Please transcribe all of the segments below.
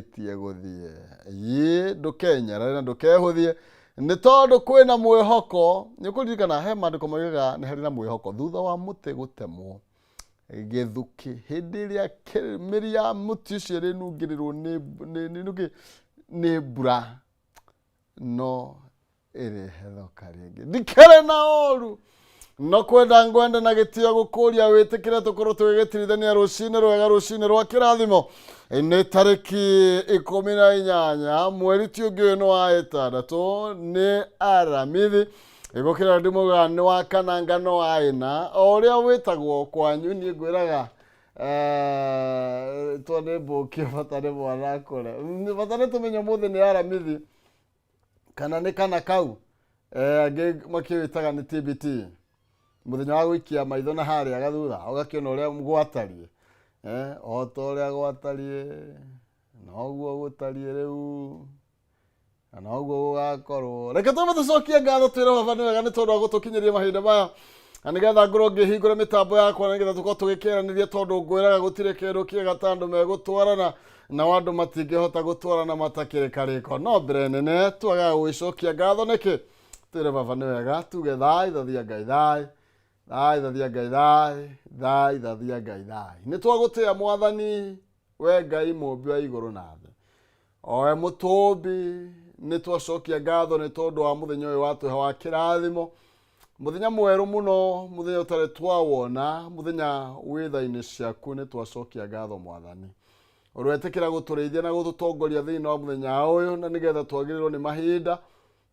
ũrĩkĩtie gũthiĩ. Yĩ ndũkenyarare na ndũkehũthie nĩ tondũ kwĩna mwĩhoko. Nĩ ũkũririkana he maandĩko moigaga nĩ harĩ na mwĩhoko thutha wa mũtĩ gũtemwo gĩthukĩ hĩndĩ ĩrĩa mĩri ya mũtĩ ũcio ĩrĩnungĩrĩrwo nĩ mbura no ĩrĩhethoka rĩngĩ. Ndikĩrĩ na ũru no kwenda ngwenda na gĩtĩo gũkũria wĩtĩkĩre tũkorwo tũgĩgĩtirithania rũcinĩ rwega, rũcinĩ rwa kĩrathimo. Nĩ tarĩki 18 mweri ti ũngĩ ũyũ nĩ wa ĩtandatũ, nĩ Aramithi. Gũkĩra ndimũga nĩ wa kana ngano wa ĩna o ũrĩa wĩtagwo kwanyu. Niĩ ngwĩraga to nĩ mbũkio, bata nĩ mwana akũre. Bata nĩ tũmenye ũmũthĩ nĩ Aramithi kana nĩ kana kau angĩ makĩwĩtaga nĩ TBT, mũthenya wa gũikia maitho na harĩa gathutha ũgakĩona ũrĩa gwatariĩ. O ta ũrĩa gwatariĩ noguo gũtariĩ rĩu na noguo gũgakorwo. Reke twambe tũcokie ngatho twĩre Baba nĩ wega nĩ tondũ wa gũtũkinyĩria mahinda maya na nĩgetha ngorwo ngĩhingũra mĩtambo yakwa nĩgetha tũkorwo tũgĩkĩaranĩria, tondũ ngwĩraga gũtirĩ kĩndũ kĩega ta andũ megũtwarana nao andũ matingĩhota gũtwarana matakĩrĩ karĩko. No mbere nene twagaga gũgĩcokia ngatho nĩkĩ? Twĩre Baba nĩ wega, tuge thai thathia Ngai, thai thai thathia Ngai, thai thai thathia Ngai, thai. Nĩ twagũtĩa Mwathani, we Ngai mũmbi wa igũrũ na thĩ, owe mũtũmbi. Nĩ twacokia ngatho nĩ tondũ wa mũthenya ũyũ watũhe wa kĩrathimo, mũthenya mwerũ mũno, mũthenya ũtarĩ twawona, mũthenya wĩ tha-inĩ ciaku. Nĩ twacokia ngatho Mwathani, ũretĩkĩra gũtũrĩithia na gũtũtongoria thĩinĩ wa mũthenya ũyũ, na nĩgetha twagĩrĩrwo nĩ mahinda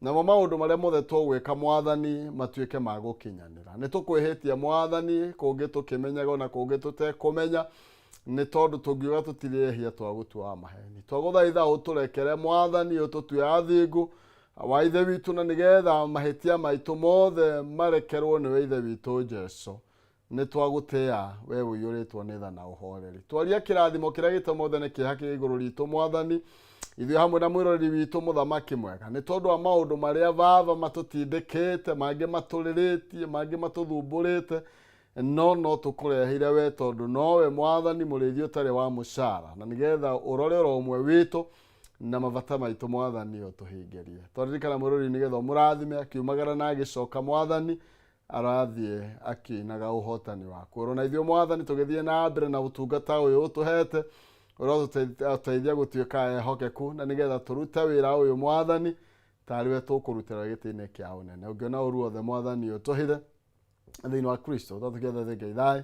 namo maũndũ marĩa mothe tũgwĩka Mwathani matuĩke ma gũkinyanĩra. Nĩ tũkwĩhĩtie Mwathani, kũngĩ tũkĩmenyaga ona kũngĩ tũtekũmenya, nĩ tondũ tũngiuga tũtirĩ ehia twagũtua wa maheni. Twagũthaitha ũtũrekere Mwathani, ũtũtue athingu wa Ithe witũ, na nĩgetha mahĩtia maitũ mothe marekerwo nĩwe Ithe witũ Jesu. Nĩ twagũtĩa we ũiyũrĩtwo nĩ tha na ũhoreri. Twaria kĩrathimo kĩrĩa gĩtũma nĩ kĩeha kĩrĩ igũrũ ritũ Mwathani, ithuĩ hamwe na mwĩroreri witũ mũthamaki mwega, nĩ tondũ wa maũndũ marĩa Baba matũtindĩkĩte, mangĩ matũrĩrĩtie, mangĩ matũthumbũrĩte, no tũkũreheire we, tondũ nowe Mwathani mũrĩithi ũtarĩ wa mũcara, na nĩgetha ũrore oro ũmwe witũ na mabata maitũ Mwathani ũtũhingĩrie. Twaririkana mwĩroreri nĩgetha ũmũrathime akiumagara na agĩcoka Mwathani, arathiĩ akĩinaga ũhotani waku. Oro na ithuĩ Mwathani tũgĩthiĩ na mbere na ũtungata ũyũ ũtũhete, ũrotũteithia gũtuĩka ehokeku na nĩgetha tũrute wĩra ũyũ Mwathani tarĩ we tũkũrutĩra gĩtĩ-inĩ kĩa ũnene. Ũngĩona ũru wothe Mwathani ũtũhithe thĩinĩ wa Kristo. Twatũkĩte Ngai thai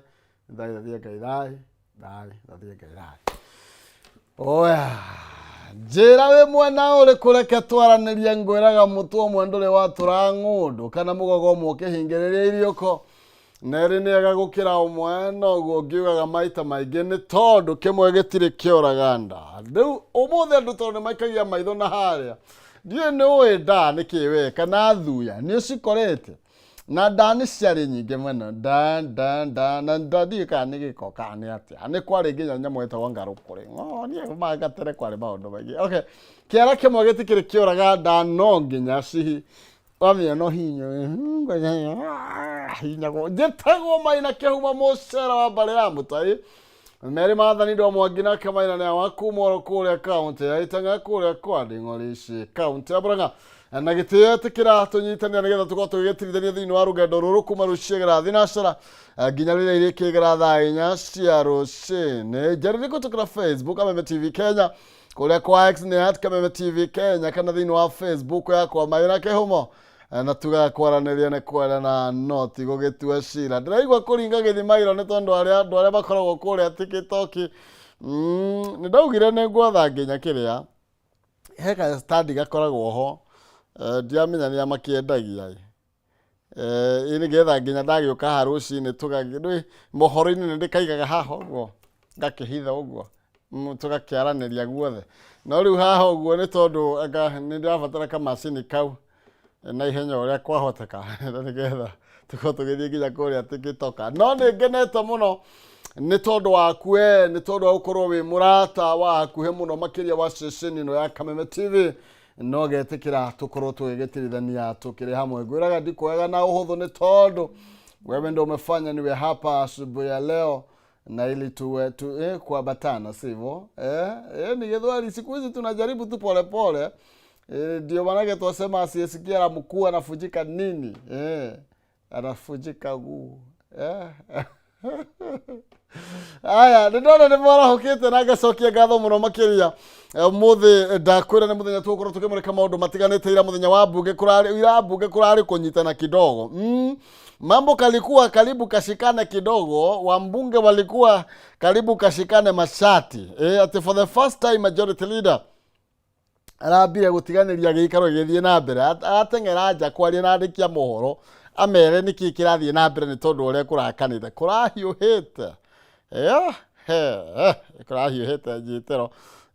thai thathia Ngai thai thai thathia Ngai thai. Oya njĩra wĩ mwena ũrĩkũ, reke twaranĩrie. Ngwĩraga mũtwe ũmwe ndũrĩ watũra ng'ũndũ kana mũgogo ũmwe ũkĩhingĩrĩria iriũko. Nerĩ nĩ ega gũkĩra ũmwe, noguo ngiugaga maita maingĩ, nĩ tondũ kĩmwe gĩtirĩ kĩoraga nda. Rĩu ũmũthĩ andũ tondũ nĩ maikagia maitho na harĩa, ndiũĩ nĩ ũĩ nda nĩ kĩ we kana thuya nĩ ũcikorete na nda nĩ ciarĩ nyingĩ mũno, nda nda nda na nda, ndiũĩ kana nĩ gĩko kana nĩ atĩa. Nĩ kwarĩ nginya nyamũ ĩtagwo ngarũkũrĩ. Niĩ gatene kwarĩ maũndũ maingĩ. Okay, kĩara kĩmwe gĩtikĩrĩ kĩoraga nda, no nginya cihi wamenya no hinya hinyagwo. Njĩtagwo Maina Kĩhumo, mũcera wa mbarĩ ya Mũtai merĩ maathani ndo mwangi nake Maina nĩ wa kuma oro kũrĩa kaũntĩ ya Itang'a, kũrĩa kwa Nding'orici, kaũntĩ ya Murang'a. Na gĩtĩo ĩtĩkĩra tũnyitanĩra nĩgetha tũkorwo tũgĩgĩtirithania thĩinĩ wa rũgendo rũrũ kuma rũciĩ thinacara nginya rĩrĩa irĩkĩgera thaa 4 cia rũcinĩ. Njarĩrie kũtũkĩra Facebook Kameme TV Kenya, kũrĩa kwa X nĩ @KamemeTV Kenya, kana thĩinĩ wa Facebook yakwa Maina Kĩhumo. Na tugaga kwaranĩria nĩ kwendana no ti gũgĩtua cira. Ndĩraigua kũringa gĩthima iro nĩ tondũ arĩa andũ arĩa makoragwo kũrĩa TikTok, nĩ ndaugire nĩ ngwetha nginya kĩrĩa he ka stand gakoragwo ho. Ndiramenya nĩa makĩendagia ĩ. Ĩ nĩgetha nginya ndagĩũka haha rũcinĩ tũgagĩ mohoro-inĩ nĩ ndĩkaigaga haha ũguo, ngakĩhitha ũguo, tũgakĩaranĩria guothe. No rĩu haha ũguo nĩ tondũ anga nĩ ndĩrabatara kamacini kau na ihenya ũrĩa kwahoteka na nĩgetha tũkorwo tũgĩthiĩ nginya kũrĩa TikTok. No nĩ ngenete mũno nĩ tondũ waku we, nĩ tondũ wa gũkorwo wĩ mũrata wa hakuhĩ mũno makĩria wa ceceni ĩno ya Kameme TV, no getĩkĩra tũkorwo tũgĩgĩtirithania tũkĩrĩ hamwe. Ngwĩraga ndikuoyaga na ũhũthũ nĩ tondũ wewe ndo umefanya niwe hapa asubuhi ya leo. Na ili tuwe tu, kuambatana sivyo? Ni Gĩthweri siku hizi tunajaribu tu polepole, ndio manake twasema asiyesikia la mkuu anafujika nini? Anafujika guu. Aya, nĩ ndona nĩ mwarahũkĩte na ngacokia ngatho mũno makĩria. Ũmũthĩ ndakwĩra nĩ mũthenya tũgũkorwo tũkĩmũrĩka maũndũ matiganĩte. Ira mũthenya wa mbunge kũrarĩ, ira mbunge kũrarĩ kũnyitana kidogo. Mambo kalikuwa karibu kashikane kidogo, wambunge walikuwa karibu kashikane mashati. Ati for the first time majority leader arambire gũtiganĩria gĩikaro gĩgĩthiĩ na mbere, arateng'era nja kwaria na andĩki a mohoro amere nĩkĩ kĩrathiĩ na mbere, nĩ tondũ ũrĩa kũrakanĩte kũrahiũhĩte. He, kũrahiũhĩte njĩtĩro.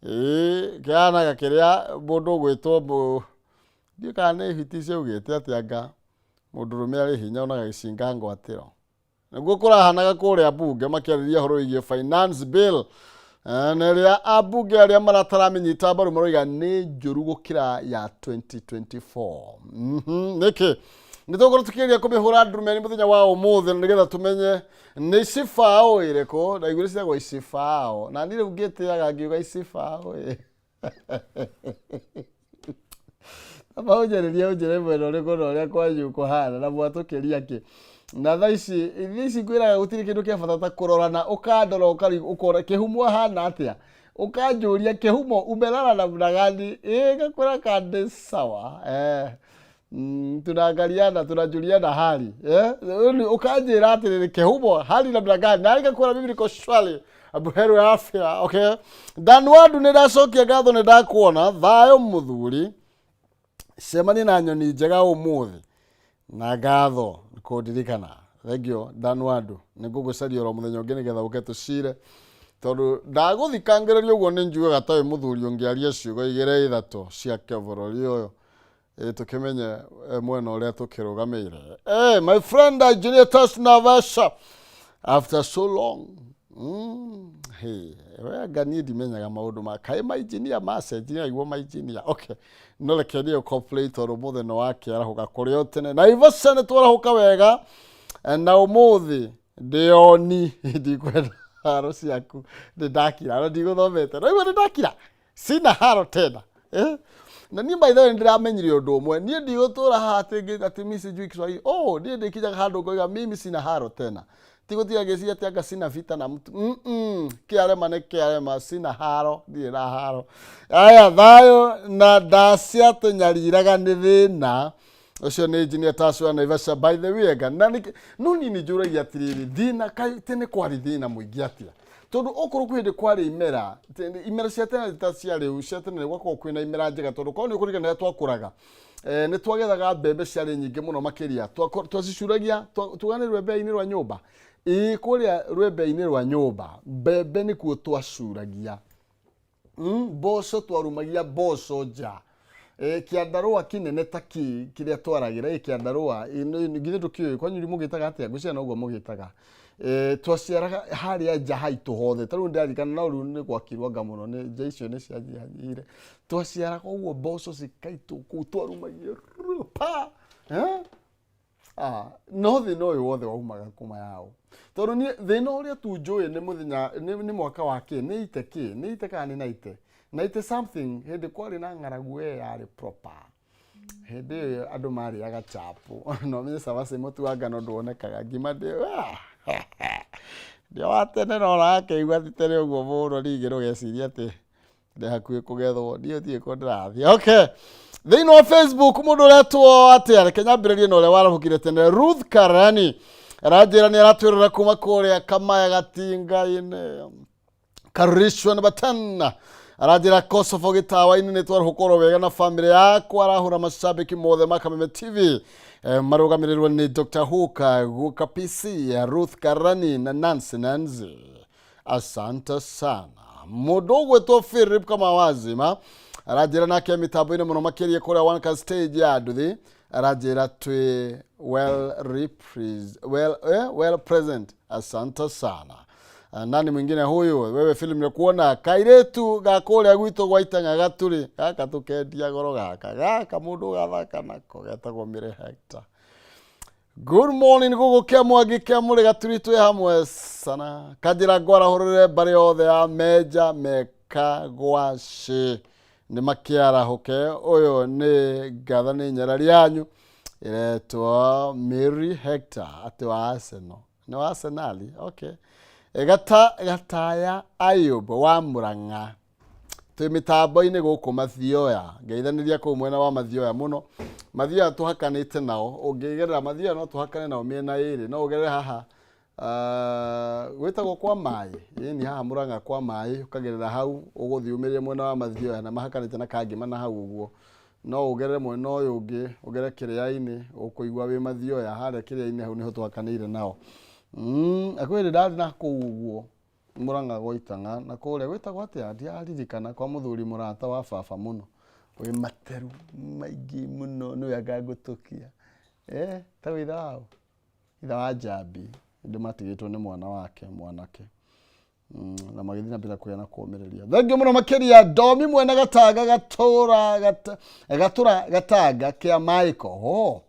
Ĩĩ, kĩhanaga kĩrĩa mũndũ ũgwĩtwo ndiũĩ kana nĩ hiti ciaugĩte atĩ anga mũndũrũme arĩ hinya onaga gĩcinga ngwatĩro. Nĩguo kũrahanaga kũrĩa mbunge makĩarĩria ũhoro wĩgiĩ finance bill. Na ĩrĩa ambunge arĩa marataramĩnyita mbaru maroiga nĩ njũru gũkĩra ya 2024. Nĩkĩ nĩ tũgũkorwo tũkĩgeria kũmĩhũra ndurumeni mũthenya wa ũmũthĩ na nĩgetha tũmenye nĩ icibao ĩrĩkũ na igũrũ ciĩtagwo icibao, na niĩ rĩu ngĩtĩaga ngiuga icibao ĩ. Amba ũnjarĩrie ũnjĩre mwena ũrĩkũ na ũrĩa kwanyu kũhana na mwatũkĩria kĩ. Na thaa ici ngwĩraga gũtirĩ kĩndũ kĩa bata ta kũrorana, ũkandora ũkona kĩhumo ahana atĩa, ũkanjũria kĩhumo umelala namna gani, ĩ ngakwĩra kandĩ sawa, tunaangaliana tunajuliana hali, ũkanjĩra atĩrĩrĩ, kĩhumo hali namna gani, na ngakwĩra mimi niko shwari, buheri wa afya. Okay, Danwadu, nĩ ndacokia ngatho, nĩ ndakuona. Thayũ mũthuri, cemania na nyoni njega ũmũthĩ na ngatho kũndirikana. Thengio Danwadu, nĩ ngũgũcaria oro mũthenya ũngĩ nĩgetha ũke tũcire, tondũ ndagũthikangĩrĩria ũguo nĩ njugaga ta wĩ mũthuri ũngĩaria ciugo igĩrĩ ithatũ ciake bũrũri ũyũ, tũkĩmenye mwena ũrĩa tũkĩrũgamĩire. My friend Engineer Tas Navasha, after so long. Hey, we anga niĩ ndimenyaga maũndũ ma kaĩ mainjinia macenjirie aiguo mainjinia. Okay, no reke niĩ complain tondũ ũmũthĩ nĩ wakĩarahũka kũrĩ o tene. Naivasha nĩ twarahũka wega na ũmũthĩ ndĩoni ndikwenda haro ciaku, nĩ ndakira na ndigũthomete no igua nĩ ndakira, sina haro tena. Na niĩ by the way nĩndĩramenyire ũndũ ũmwe, niĩ ndigũtũra haha atĩ mimi sijui Kiswahili. Oh, niĩ ndĩkinyaga handũ ngoiga mimi sina haro tena, tigũtiga ngĩciria atĩ anga sina vita na mtu. Kĩarema nĩ kĩarema, sina haro, ndirĩ na haro. Aya, thayũ na ndacia tũnyariraga nĩ thĩna ũcio nĩ engineer Taswa Naivasha. By the way, anga na no niĩ nĩ njũragia atĩrĩrĩ, thĩna kaĩ tene kwarĩ thĩna mũingĩ atĩa? Tondũ okorwo kwĩ hĩndĩ kwarĩ imera, imera cia tene ta cia rĩu, cia tene gwakorwo kwĩna imera njega, tondũ korwo nĩ ũkũririkana rĩrĩa twakũraga, nĩ twagethaga mbembe ciarĩ nyingĩ mũno makĩria. Twacicuragia tuga nĩ rwembe-inĩ rwa nyũmba, ĩĩ, kũrĩa rwembe-inĩ rwa nyũmba mbembe nĩkuo twacuragia. Mboco twarumagia mboco nja, kĩandarũa kĩnene ta kĩ kĩrĩa twaragĩra, kĩandarũa githĩ ndũkĩũĩ kwanyu mũgĩtaga atĩa? Ngwĩciria noguo mũgĩtaga. Twaciaraga harĩa nja haitũ hothe, ta rĩu ndĩraririkana, no rĩu nĩ gwakirwo anga mũno nĩ nja icio nĩ cianyihanyihire. Twaciaraga ũguo mboco cikaitwo kũu twarumagia pa, eh? Ah, no thĩna ũyũ wothe waumaga kuma yaũ? Tondũ niĩ thĩna ũrĩa tu njũĩ nĩ mũthenya nĩ mwaka wa kĩ nĩ ite kĩ nĩ ite kana nĩ naite something, hĩndĩ kwarĩ na ng'aragu ĩyo yarĩ proper. Hĩndĩ ĩyo andũ marĩaga chapo, no menye cabaci, mũtu wa ngano ndwonekaga, ngima ndĩ ndĩ wa tene, no ũrakĩigua ti tene ũguo mũno. Ningĩ ndũgecirie atĩ ndĩ hakuhĩ kũgethwo, niĩ ndiũĩ kũ ndĩrathiĩ. Okay, thĩinĩ wa Facebook mũndũ ũretwo atĩa? Reke nyambĩrĩrie na ũrĩa warahũkire tene. Ruth Karani aranjĩra nĩ aratwĩrora kuma kũrĩa Kamaya Gatinga-inĩ. Karishwa namba 10 aranjĩra Kosovo gĩtawa-inĩ nĩ twarahũka oro wega na famĩlĩ yakwa. Arahũra mashabiki mothe ma Kameme TV, marũgamĩrĩrwo nĩ Dr. Huka Guka PC, Ruth Karani na Nancy Nancy, asante sana. Mũndũ ũgwĩtwo Philip kama wazima aranjĩra nake mĩtambo-inĩ mũno makĩria kũrĩa Wanka stage ya nduthi, aranjĩra twĩ well present, asante sana. Nani mwingine huyu? Wewe Philip, nikuona kairetu ga kũrĩa gwitũ gwa Itang'a Gaturi gaka tũkendia goro gaka gaka mũndũ gathaka nako getagwo Mire Hector. Good morning gũkũ kĩa Mwangi kĩa Mũrĩ Gaturi twĩ hamwe sana. Kanjĩra ngwarahũrĩre mbarĩ yothe ya Menja Meka Gwacĩ nĩ makĩarahũke. Ũyũ nĩ ngatha nĩ nyarari yanyu ĩretwo Mary Hector atĩ wa Arsenal. Nĩ wa Arsenal, okay. Gata Gataya Ayub wa Murang'a twĩ mĩtambo-inĩ gũkũ Mathioya, ngeithanĩria kũu mwena wa Mathioya mũno. Mathioya tũhakanĩte nao, ũngĩgerera Mathioya no tũhakane nao mĩena ĩrĩ, no ũgerere haha gwĩtagwo kwa maĩ, ĩni haha Mũrang'a kwa maĩ, ũkagerera hau ũgũthiĩ umĩrĩre mwena wa Mathioya na mahakanĩte na Kangĩma na hau ũguo. No ũgerere mwena ũyũ ũngĩ, ũgere Kĩrĩa-inĩ, ũkũigua wĩ Mathioya, harĩa Kĩrĩa-inĩ hau nĩho tũhakanĩire nao. Kwĩ hĩndĩ ndarĩ na kũu ũguo Mũrang'a gwa Itang'a na kũrĩa gwĩtagwo atĩa ndiraririkana kwa mũthuri mũrata wa baba mũno wĩ materu maingĩ mũno nĩwe anga ngũtũkia eh, ta wĩ ithe wao ithe wa Njambi ndĩ matigĩtwo nĩ mwana wake mwanake na magĩthiĩ na mbere kũgĩa na kũũmĩrĩria. Thengiũ mũno makĩria Ndomi mwene Gatanga gatũra gatũra Gatanga kĩa Maĩko ho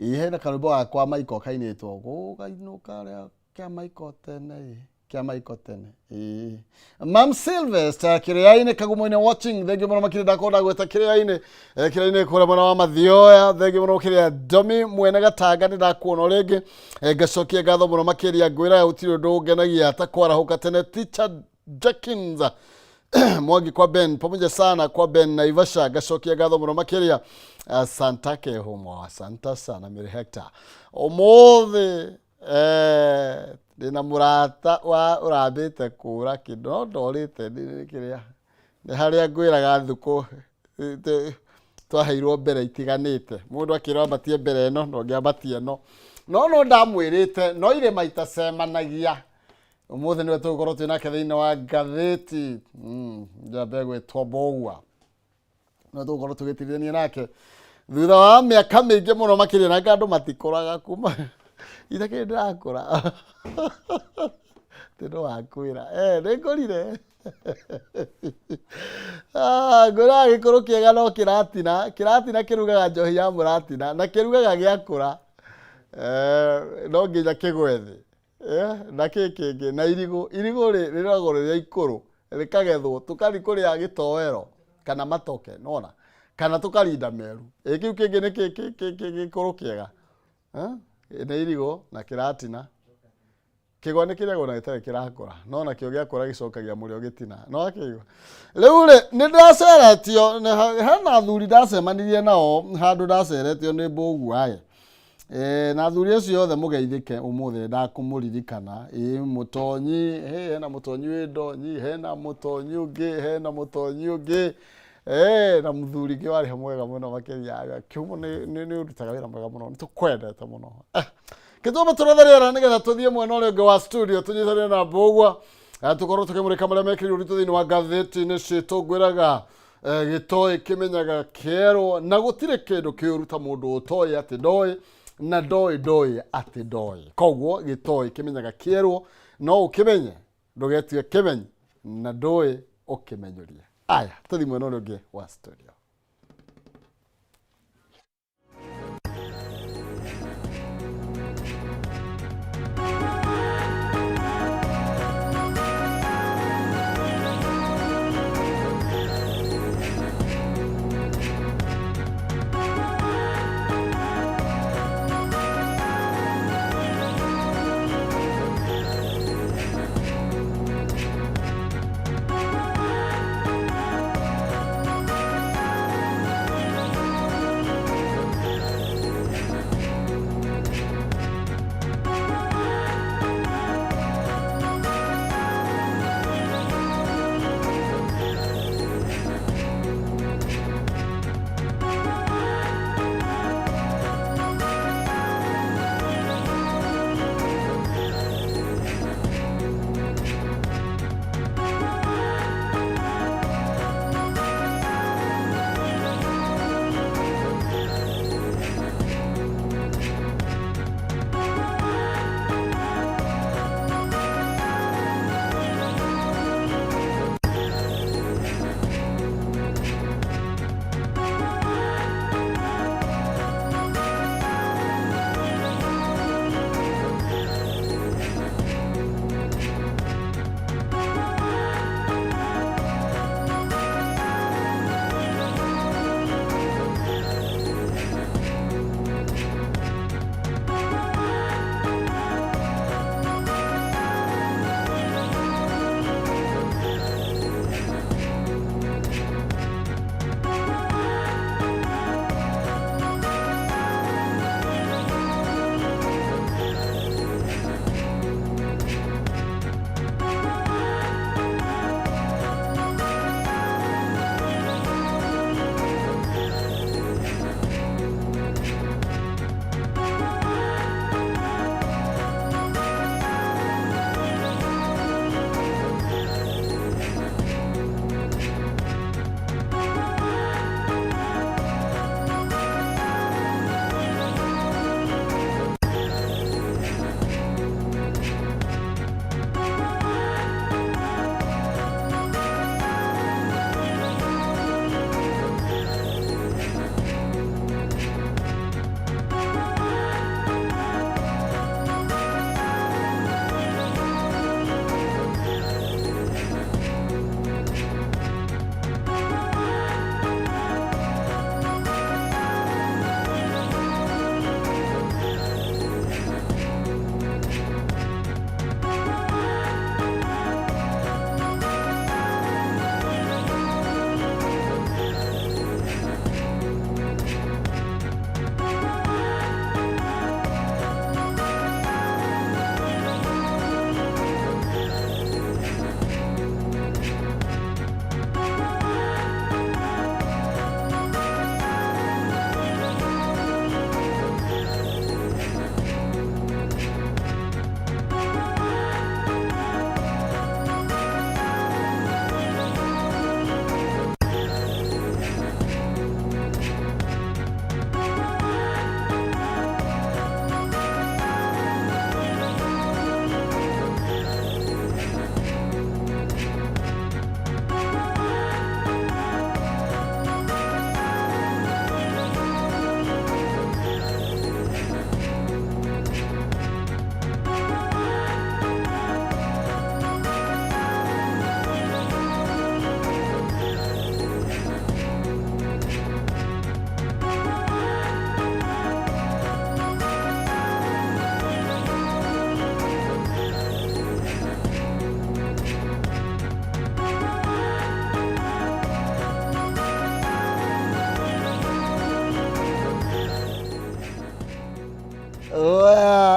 ĩ hena karwĩmbo gakwa Maiko kainĩtwo gũgainũka rĩa kĩa Maiko tene ĩ kĩa Maiko tene ĩ Mam Sylvester kĩrĩa-inĩ Kagumo-inĩ watching. Thengiũ mũno makĩria ndakorwo ndagweta kĩrĩa-inĩ kĩrĩa-inĩ kũrĩa mwena wa Mathioya. Thengiũ mũno makĩria Domi mwene Gatanga nĩ ndakuona o rĩngĩ. Ngacokia ngatho mũno makĩria ngwĩra gũtirĩ ũndũ ũngenagia ta kwarahũka tene. Teacher Jenkins Mwangi kwa Ben pamoja sana kwa Ben Naivasha ngacokia ngatho mũno makĩria. Asanta kehumo, asanta sana Mary Hector. Ũmũthĩ ndĩna mũrata wa ũrambĩte kũra kĩndũ no ndorĩte nĩ kĩrĩa nĩ harĩa ngwĩraga thukũ twaheirwo mbere itiganĩte mũndũ akĩrwo ambatie mbere ĩno na ũngĩ ambatie ĩno no no ndamwĩrĩte no irĩma itacemanagia. Ũmũthĩ nĩwe tũgũkorwo twĩ nake thĩinĩ wa ngathĩti njambe gwĩtwo Mbũgua no tũgũkorwo tũgĩtirithania nake thutha wa mĩaka mĩingĩ mũno makĩria na andũ matikũraga kuma itakĩrĩ ndĩrakũra tĩ no wakwĩra nĩ ngũrire. Ngwĩraga gĩkũrũ kĩega no kĩratina kĩratina kĩrugaga njohi ya mũratina na kĩrugaga gĩakũra no nginya kĩgwe thĩ. Na kĩ kĩngĩ na irigũ irigũ rĩ rĩragwo rĩrĩa ikũrũ rĩkagethwo tũkathi kũrĩa gĩtoero kana matoke nona kana tũkarinda meru. Ĩ kĩu kĩngĩ nĩ gĩkũrũ kĩega. Nĩ irigũ na kĩratina. Kĩgwa nĩ kĩrĩagwo na gĩtarĩ kĩrakũra no nakĩo gĩakũra gĩcokagia mũrĩo gĩtina no akĩigua. Rĩu rĩ nĩ ndaceretio hena athuri ndacemanirie nao handũ ndaceretio nĩ Mbũgua ĩ. Na athuri acio othe mũgeithĩke ũmũthĩ ndakũmũririkana. Ĩ mũtonyi, hĩ hena mũtonyi wĩ ndonyi, hena mũtonyi ũngĩ, hena mũtonyi ũngĩ, na mũthuri ũngĩ warĩ ho mwega mũno makĩria. Kĩhumo nĩ ũrutaga wĩra mwega mũno, nĩ tũkwendete mũno. Kĩtũme tũrethe rĩera nĩgetha tũthiĩ mwena ũrĩa ũngĩ wa studio tũnyitanĩre na Mbũgua, tũkorwo tũkĩmũrĩka marĩa mekĩrirwo ũritũ thĩinĩ wa ngathĩti-inĩ citũ. Ngwĩraga gĩtoĩ kĩmenyaga kĩerwo na gũtirĩ kĩndũ kĩũru ta mũndũ ũtoĩ atĩ ndoĩ na ndoĩ ndoĩ atĩ ndoĩ. Koguo gĩtoĩ kĩmenyaga kĩerwo, no ũkĩmenye ndũgetue kĩmenyi na ndũĩ ũkĩmenyũrie. Aya, tũthiĩ mwena ũrĩa ũngĩ wa studio.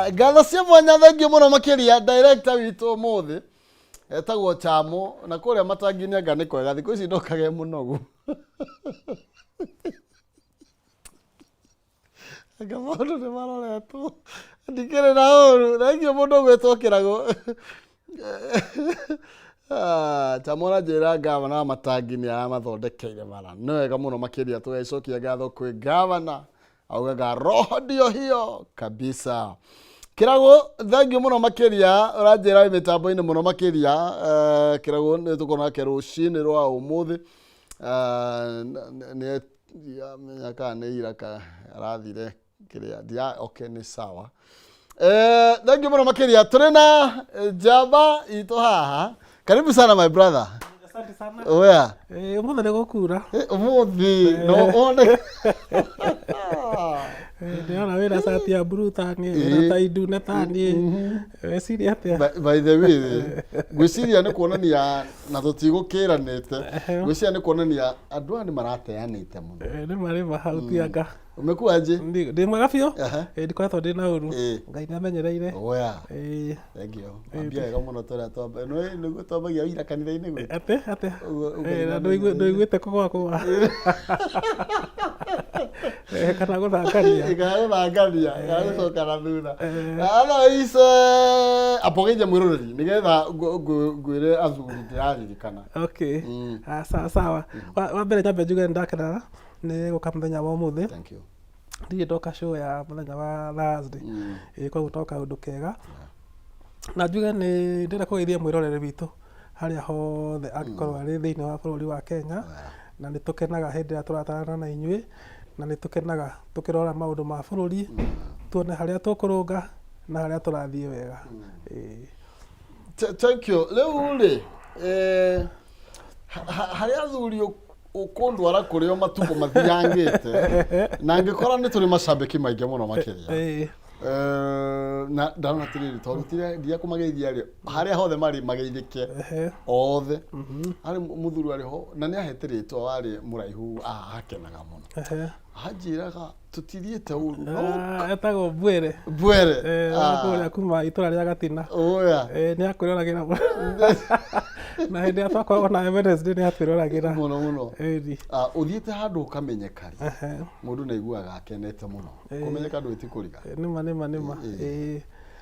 Ngatho cia mwanya, thengiũ mũno makĩria director witũ ũmũthĩ etagwo Chamo, na kũrĩa matangi-inĩ anga nĩ kwega thikũ ici ndokage mũnogu, anga maũndũ nĩ maroretwo, ndikĩrĩ na ũru. Thengiũ mũndũ ũgwĩtwo Kĩragũ. Ah, Chamo aranjĩra gavana wa matangi nĩ aramathondekeire bara. Nĩ wega mũno makĩria, tũgagĩcokia ngatho kwĩ gavana, augaga roho ndio hiyo kabisa. Kĩragũ, thengiũ mũno makĩria, ũranjĩra wĩ mĩtambo-inĩ mũno makĩria. Kĩragũ nĩ tũkorwo nake rũcinĩ rwa ũmũthĩ. Nĩ ndiramenya kana nĩ ira kana arathire kĩrĩa ndia. Okay, nĩ sawa. Thengiũ mũno makĩria, tũrĩ na njamba itũ haha. Karibu sana, my brother. Asante sana. Oya. Ũmũthĩ nĩ gũkura. Ũmũthĩ no one. Ndĩrona wĩna cati ya blue taniĩ, wĩna tai ndune taniĩ. Weciria atĩa? By the way, ngwĩciria nĩ kuonania na tũtigũkĩranĩte, ngwĩciria nĩ kuonania andũ aya nĩ marateanĩte mũno. Nĩ marĩ hau tianga. Umekuwa aje? Ndĩ mwega biũ. Ndikoretwo ndĩ na ũru. Ngai nĩ amenyereire. Oya. Thank you. Ambia wega mũno tũrĩa twamba nĩ nĩguo twambagia wĩira kanitha-inĩ gwitũ. Atĩ atĩ. Ũguo Ngai Na nĩ amenyereire. ndũiguĩte kũgwa kũgwa. Kana gũthangania. Kana gũthangania, kana gũcoka na thutha. Otherwise, amba ũgeithie mwĩroreri nĩgetha ngwĩre athuri ndĩraririkana. Okay. Ah, sawa sawa. Wa mbere nyambe njuge nĩ ndakena nĩ gũka mũthenya wa ũmũthĩ. Thank you. Ndirĩ ndoka show ya mũthenya wa Thursday. Koguo to kaũndũ kega. Na njuge nĩ ndĩrenda kũgeithia mwĩroreri witũ harĩa hothe angĩkorwo arĩ thĩinĩ wa bũrũri wa Kenya. Na nĩ tũkenaga hĩndĩ ĩrĩa tũratarana na inyuĩ, na nĩ tũkenaga tũkĩrora maũndũ ma bũrũri, tuone harĩa tũkũrũnga na harĩa tũrathiĩ wega. Ĩĩ. Thank you. Rĩu rĩ, harĩa athuri ũkũndwara kũrĩ o matukũ mathiangĩte na ngĩkora nĩ tũrĩ macambĩki maingĩ mũno makĩria. Na ndarona atĩrĩrĩ, tondũ ndiria kũmageithia rĩ, harĩa hothe marĩ mageithĩke othe. Harĩ mũthuri warĩ ho na nĩ ahete rĩtwa, warĩ mũraihu, akenaga mũno. Anjĩraga tũtithiĩte ũru no. Ah, etagwo Mbwere. Mbwere. Wa kũrĩa kuma itũra rĩa Gatina. Oya. Nĩ akwĩroragĩra mũno. Na hĩndĩ ĩrĩa twakoragwo nawe Wednesday nĩ atwĩroragĩra. Mũno mũno. Ĩni. Ah, ũthiĩte handũ ũkamenyeka rĩ, mũndũ nĩ aiguaga akenete mũno. Kũmenyeka ndũĩ ti kũriga. Nĩma nĩma nĩma.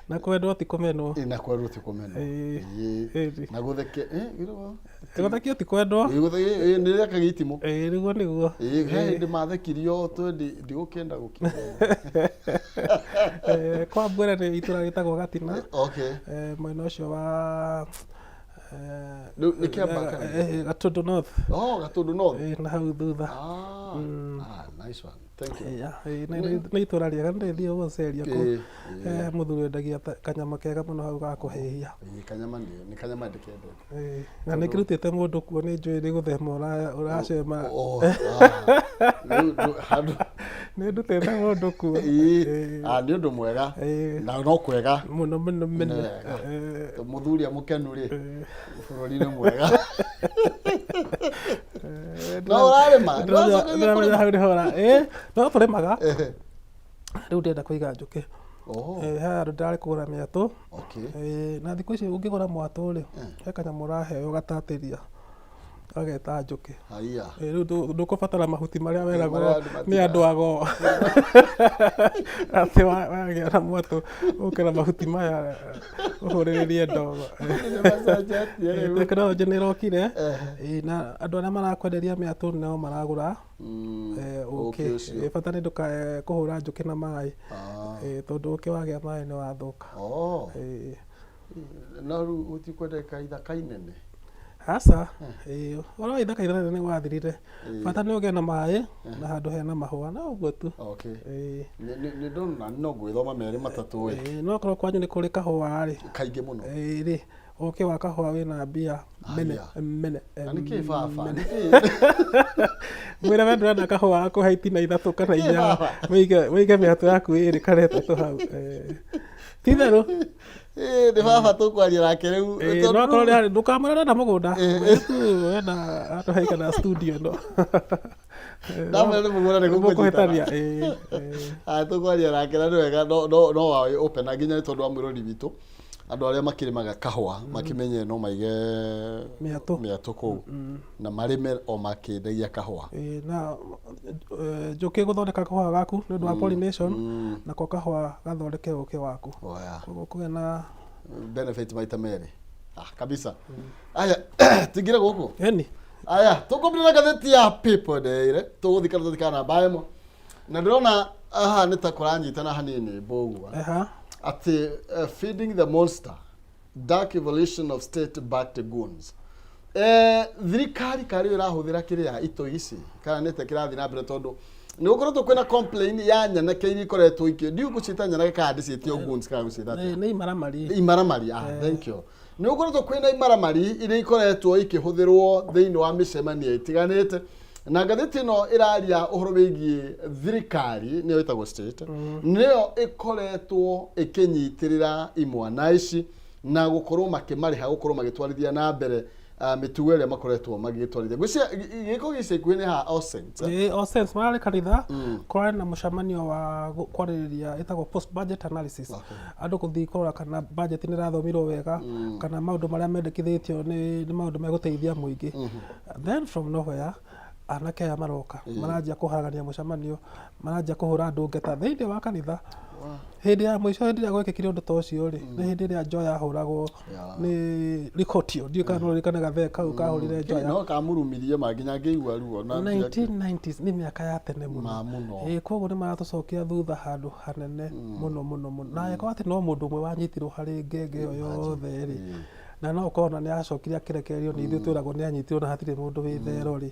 Na kwendwo ti kũmenwo. Na kwendwo ti kũmenwo. Ĩĩ. Na gũtheke gĩrĩgwo? Gũthekio ti kwendwo. Ĩĩ, nĩ rĩakagia itimũ. Ĩĩ, nĩguo nĩguo. Ĩĩ, he hĩndĩ mathekirio twe ndigũkĩenda gũkĩenda. Kwa Mbwere nĩ itũra rĩtagwo Gatina. Okay. Mwena ũcio wa Rĩu nĩ Kĩambaa kana? Gatũndũ North. Oh, Gatũndũ North. Na hau thutha. Ah, nice one. Thank you. Yeah, nĩ itũra rĩega, nĩ ndĩthiĩ gũceria kũu. Ĩĩ. Mũthuri wendagia kanyama kega mũno hau ga kũhĩhia. Ĩĩ, kanyama nĩ kanyama ndĩkendete. Ĩĩ, na nĩ kĩrutĩte mũndũ kuo, nĩ njũĩ nĩ gũthema ũracema. Oh, ah. Rĩu handũ Nĩ ndutĩte mũndũ kuo. Ĩĩ, ah, nĩ ũndũ mwega. Na no kwega. Mũno mũno mũno. Nĩ wega. Mũthuri mũkenu rĩ, bũrũri nĩ mwega. No ũrarĩma? Ndũracokeria Ndĩramenya kũrĩma? hau nĩho no tũrĩmaga. Rĩu ndĩrenda kũiga njũkĩ. He handũ ndĩrarĩ kũgũra mĩatũ. Na thikũ ici ũngĩgũra mwatũ rĩ, he kanyamũ ũraheo gatatĩria gageta njũkĩ. Haiya. Rĩu ndũkũbatara mahuti marĩa weragwo Marĩa andũ nĩ andũ ago atĩ wagĩa na mwatũ ũke na mahuti maya ũhũrĩrĩrie ndogo. Nĩ macenjetie rĩu. Tekinoronjĩ nĩ ĩrokire. Na andũ arĩa marakwenderia mĩatũ no maragũra ũkĩ ũkĩ. Ũcio. Bata nĩ ndũkae kũhũra njũkĩ na maĩ. Tondũ ũkĩ wagĩa maĩ nĩ wathũka. Oh. No rĩu gũtikwendeka ithaka inene? Aca, ũhoro wa ithaka inene nĩ wathirire. Bata nĩ ũgĩe na maĩ na handũ hena mahũa, no ũguo tu. Okay. Nĩ ndona no ngwĩthoma merĩ matatũ ĩ. No korwo kwanyu nĩ kũrĩ kahũa rĩ. Kaingĩ mũno. Rĩ, ũkĩ wa kahũa wĩna mbia mene Haya. mene. Na nĩkĩ baba? Mene. Nĩkĩ? Mwĩre we ndũrenda kahũa gakuhe itina ithatũ kana Nĩkĩ inya, baba? wĩige mĩatũ yaku ĩrĩ kana ĩtatũ hau. Ti itherũ. Ĩ, nĩ baba tũkwaria nake rĩu. Ĩĩ, Tondũ no akorwo rĩu- nĩ harĩ ndũkamwĩre ũrenda mũgũnda. Mwĩre tu wenda handũ haigana studio ĩno. Ndamwĩra nĩ mũgũnda nĩ Mũkũhĩtania. gũkũnyitana. Ĩĩ, ĩĩ. Aya, tũkwaria nake na nĩ wega no no no wa open na nginya nĩ tondũ wa mwĩrori witũ andũ arĩa makĩrĩmaga kahũa makĩmenye no maige Mĩatũ. mĩatũ kũu na marĩme o makĩendagia kahũa. Ĩĩ, na njũkĩ gũthondeka kahũa gaku nĩ ũndũ wa pollination, nako kahũa gathondeke ũkĩ waku. Oya. Koguo kũgĩa na Benefit maita merĩ. Ah, kabisa. Aya, tuingire gũkũ. Eni. Aya, tũkũmbire na ngathĩti ya People Daily, tũgũthiĩ karatathi ka namba ĩmwe. Na ndĩrona haha nĩ ta kũranyitana hanini Mbũgua. Eha. Atĩ feeding the monster, dark evolution of state backed goons. Thirikari karĩ yo ĩrahũthĩra kĩrĩa itoi ici kana nĩ ta kĩrathiĩ na mbere tondũ nĩ gũkoretwo kwĩna complain ya nyanake iria ikoretwo ikĩ ndiũ gũciĩta nyanake kana ndĩciĩte o goons kana gũciĩta atĩa? Nĩ imaramari. Imaramari, ah, thank you. Nĩ gũkoretwo kwĩna imaramari iria ikoretwo ikĩhũthĩrwo thĩinĩ wa mĩcemanio ĩtiganĩte na ngathĩti ĩno ĩraria ũhoro wĩgiĩ thirikari nĩyo ĩtagwo state nĩyo ĩkoretwo ĩkĩnyitĩrĩra imwana ici na gũkorwo makĩmarĩha gũkorwo magĩtwarithia na mbere mĩtugo ĩrĩa makoretwo magĩtwarithia. Ngwĩciria gĩko gĩa ica ikuhĩ nĩ ha All Saints. Ĩĩ, All Saints mararĩ kanitha kũrarĩ na mũcemanio wa kwarĩrĩria ĩtagwo post budget analysis. Andũ gũthiĩ kũrora kana budget nĩ ĩrathomirwo wega kana maũndũ marĩa mendekithĩtio nĩ maũndũ megũteithia mũingĩ. Then from nowhere anake aya maroka maranjia kũharagania mũcemanio, maranjia kũhũra andũ ngeta thĩinĩ wa kanitha. Hĩndĩ ya mũico hĩndĩ ĩrĩa gwekĩkire ũndũ ta ũcio rĩ, nĩ hĩndĩ ĩrĩa Njoya ahũragwo nĩ Rikotio. Ndiũĩ kana no ũririkane gathee kau kahũrire Njoya. No kamũrumirie ma nginya ngĩigua ruo na 1990s nĩ mĩaka ya tene mũno. Ma mũno. Ĩĩ, koguo nĩ maratũcokia thutha handũ hanene mũno mũno mũno. Na angĩkorwo atĩ no mũndũ ũmwe wanyitirwo harĩ ngenge ĩyo yothe rĩ, na no ũkorwo ona nĩ acokire akĩrekererio nĩ ithuĩ twĩragwo nĩ anyitirwo na hatirĩ mũndũ wĩ thero rĩ,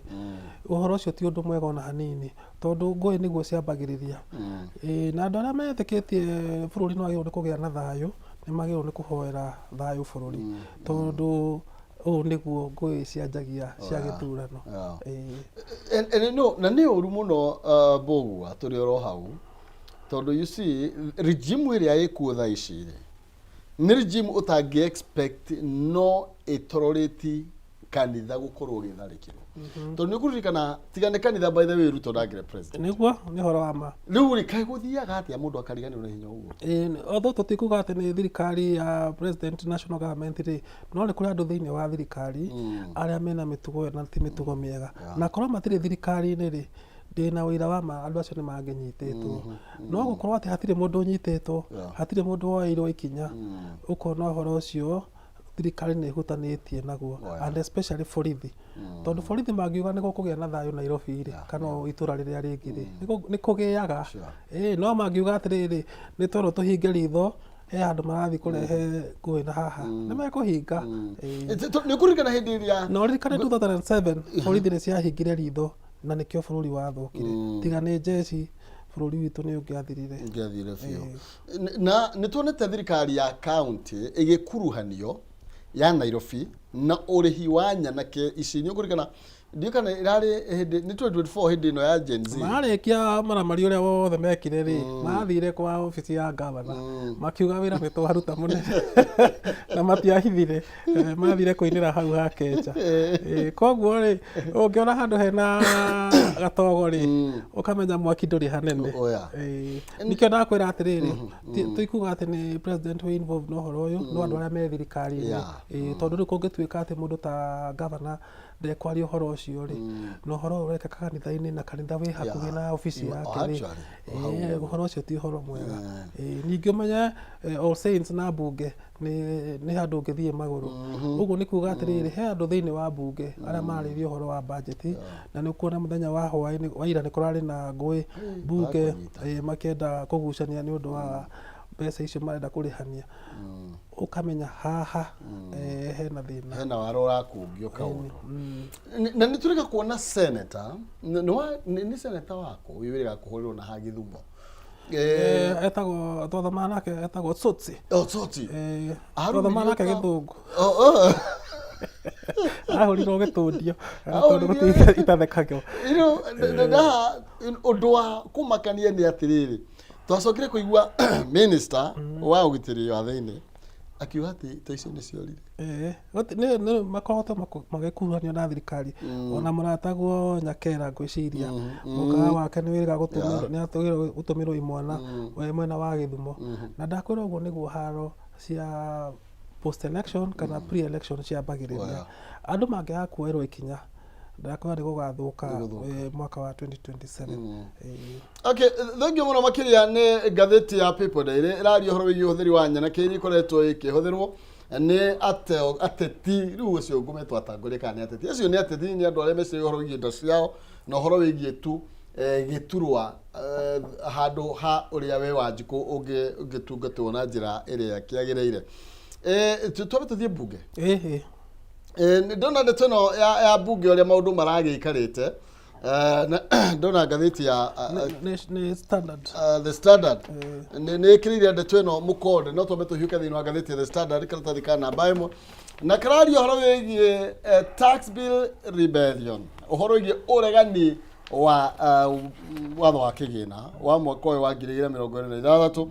ũhoro ũcio ti ũndũ mwega ona hanini, tondũ ngũĩ nĩguo ciambagĩrĩria. Ĩĩ, na andũ arĩa metĩkĩtie bũrũri nĩ wagĩrĩirwo nĩ kũgĩa na thayũ, nĩ magĩrĩirwo nĩ kũhoera thayũ bũrũri, tondũ ũũ nĩguo ngũĩ cianjagia cia gĩthurano. Ĩĩ. No, na nĩ ũru mũno Mbũgua tũrĩ oro hau, tondũ you see regime ĩrĩa ĩkuo thaa ici rĩ, nĩ regime ũtangĩ expect no ĩtororĩti kanitha gũkorwo ũgĩtharĩkĩrwo. Tondũ nĩ ũkũririkana tiga nĩ kanitha by the way Ruto ndangĩrĩ president. Nĩguo, nĩ ũhoro wa ma. Rĩu rĩ kaĩ gũthiaga atĩa mũndũ akariganĩrwo na hinya ũguo? Ĩĩ, although tũtikuga atĩ nĩ thirikari ya president national government rĩ, no nĩ kũrĩ andũ thĩinĩ wa thirikari arĩa mena mĩtugo ĩyo na ti mĩtugo mĩega. Na korwo matirĩ thirikari-inĩ rĩ, ndĩna ũira wa ma andũ acio nĩ mangĩnyitĩtwo. No gũkorwo atĩ hatirĩ mũndũ ũnyitĩtwo, hatirĩ mũndũ woeirwo ikinya, ũkona ũhoro ũcio thirikari nĩ ĩhutanĩtie naguo, and especially borithi. Tondũ borithi mangiuga nĩ gũkũgĩa na thayũ Nairobi rĩ, kana o itũra rĩrĩa rĩngĩ rĩ, nĩ kũgĩaga. Ĩĩ, no mangiuga atĩrĩrĩ, nĩ twerwo tũhinge ritho, he handũ marathiĩ kũrehe ngũĩ na haha, nĩ mekũhinga. Ĩĩ. Nĩ ũkũririkana hĩndĩ ĩrĩa Na ũririkane 2007 borithi nĩ ciahingire ritho na nĩkĩo bũrũri wathũkire. Tiga nĩ jeshi bũrũri witũ nĩ ũngĩathirire. Ũngĩathirire biũ. Na nĩ tuonete thirikari ya county ĩgĩkuruhanio ya Nairobi na ũrĩhi wa nyanake ici. Nĩ ũkũririkana, ndiũĩ kana ĩrarĩ hĩndĩ nĩ 2024 hĩndĩ ĩno ya Gen Z. Marĩkia maramari ũrĩa wothe mekire rĩ, mathire kwa obici ya gavana makiuga wĩra nĩ twaruta mũnene, na matiahithire. Mathire kũinĩra hau ha Kenja. Koguo rĩ, ũngĩona handũ hena gatogo rĩ, ũkamenya mwaki ndũrĩ hanene. Oya. Nĩkĩo ndakwĩra atĩrĩrĩ, tikuga atĩ nĩ president wĩ involved na ũhoro ũyũ, no andũ arĩa me thirikari-inĩ. Tondũ rĩu kũngĩtuĩka atĩ mũndũ ta governor ndekwaria ũhoro ũcio rĩ, na ũhoro ũyũ ũrekĩka kanitha-inĩ na kanitha wĩ hakuhĩ na obici yake rĩ, ũhoro ũcio ti ũhoro mwega. Ningĩ ũmenye All Saints na mbunge nĩ handũ ũngĩthiĩ magũrũ. Ũguo nĩ kuga atĩrĩrĩ, he andũ thĩinĩ wa mbunge arĩa mararĩrĩria ũhoro wa budget, na nĩ ũkuona mũthenya wa hwaĩ-inĩ wa ira nĩ kũrarĩ na ngũĩ mbunge, makĩenda kũgucania nĩ ũndũ wa mbeca icio marenda kũrĩhania. Ũkamenya haha hena thĩna. Hena wara ũrakungio kaũndũ. Na nĩ tũrĩga kuona senator, nĩ senator waku ũyũ wĩrĩga kũhũrĩrwo na ha Gĩthumo. Etagwo twathomaga nake etagwo Tsotsi. Oh, Tsotsi. Twathomaga nake Gĩthũngũ. Ahũrirwo gĩtũndio tondũ gũtirĩ itathekagio. Ũndũ wa kũmakania nĩ atĩrĩrĩ, twacokire kũigua minister wa ũgitĩri wa thĩinĩ Akiuga atĩ indo icio nĩ ciorire. Ĩĩ, nĩ makoragwo magĩkuruhanio na thirikari. Ona mũrataguo Nyakera ngwĩciria mũkawa wake nĩ wĩrĩga gũtũmĩrwo, nĩ atũmĩrwo gũtũmĩrwo imwana we mwena wa Gĩthumo. Na ndakwĩra ũguo nĩguo haro cia post election kana pre election ciambagĩrĩria. Andũ mangĩaga kuoerwo ikinya, ndakwĩra nĩ gũgathũka Nĩ gũthũka. Mwaka wa 2027. Ĩĩ. Okay, thengiũ mũno makĩria nĩ ngathĩti ya People Daily ĩraria ũhoro wĩgiĩ ũhũthĩri wa nyanake iria ikoretwo ikĩhũthĩrwo nĩ ateti. Rĩu ũcio ngũmetwo atongoria kana nĩ ateti acio? Nĩ ateti, nĩ andũ arĩa meciragia ũhoro wĩgiĩ indo ciao na ũhoro wĩgiĩ tu gĩturwa, handũ ha ũrĩa we Wanjikũ ũngĩtungatĩrwo na njĩra ĩrĩa kĩagĩrĩire. Twambe tũthiĩ mbunge. Ĩĩ. Ndona ndeto ĩno ya mbunge, ũrĩa maũndũ maragĩikarĩte. Na ndona ngathĩti ya Nĩ Standard. The Standard nĩ ĩkĩrĩire ndeto ĩno mũkonde. No twambe tũhiũke thĩinĩ wa ngathĩti ya The Standard, karatathi ka namba 1, na kararia ũhoro wĩgiĩ tax bill rebellion, ũhoro wĩgiĩ ũregani wa watho wa kĩgĩna wa mwaka ũyũ wa 2026.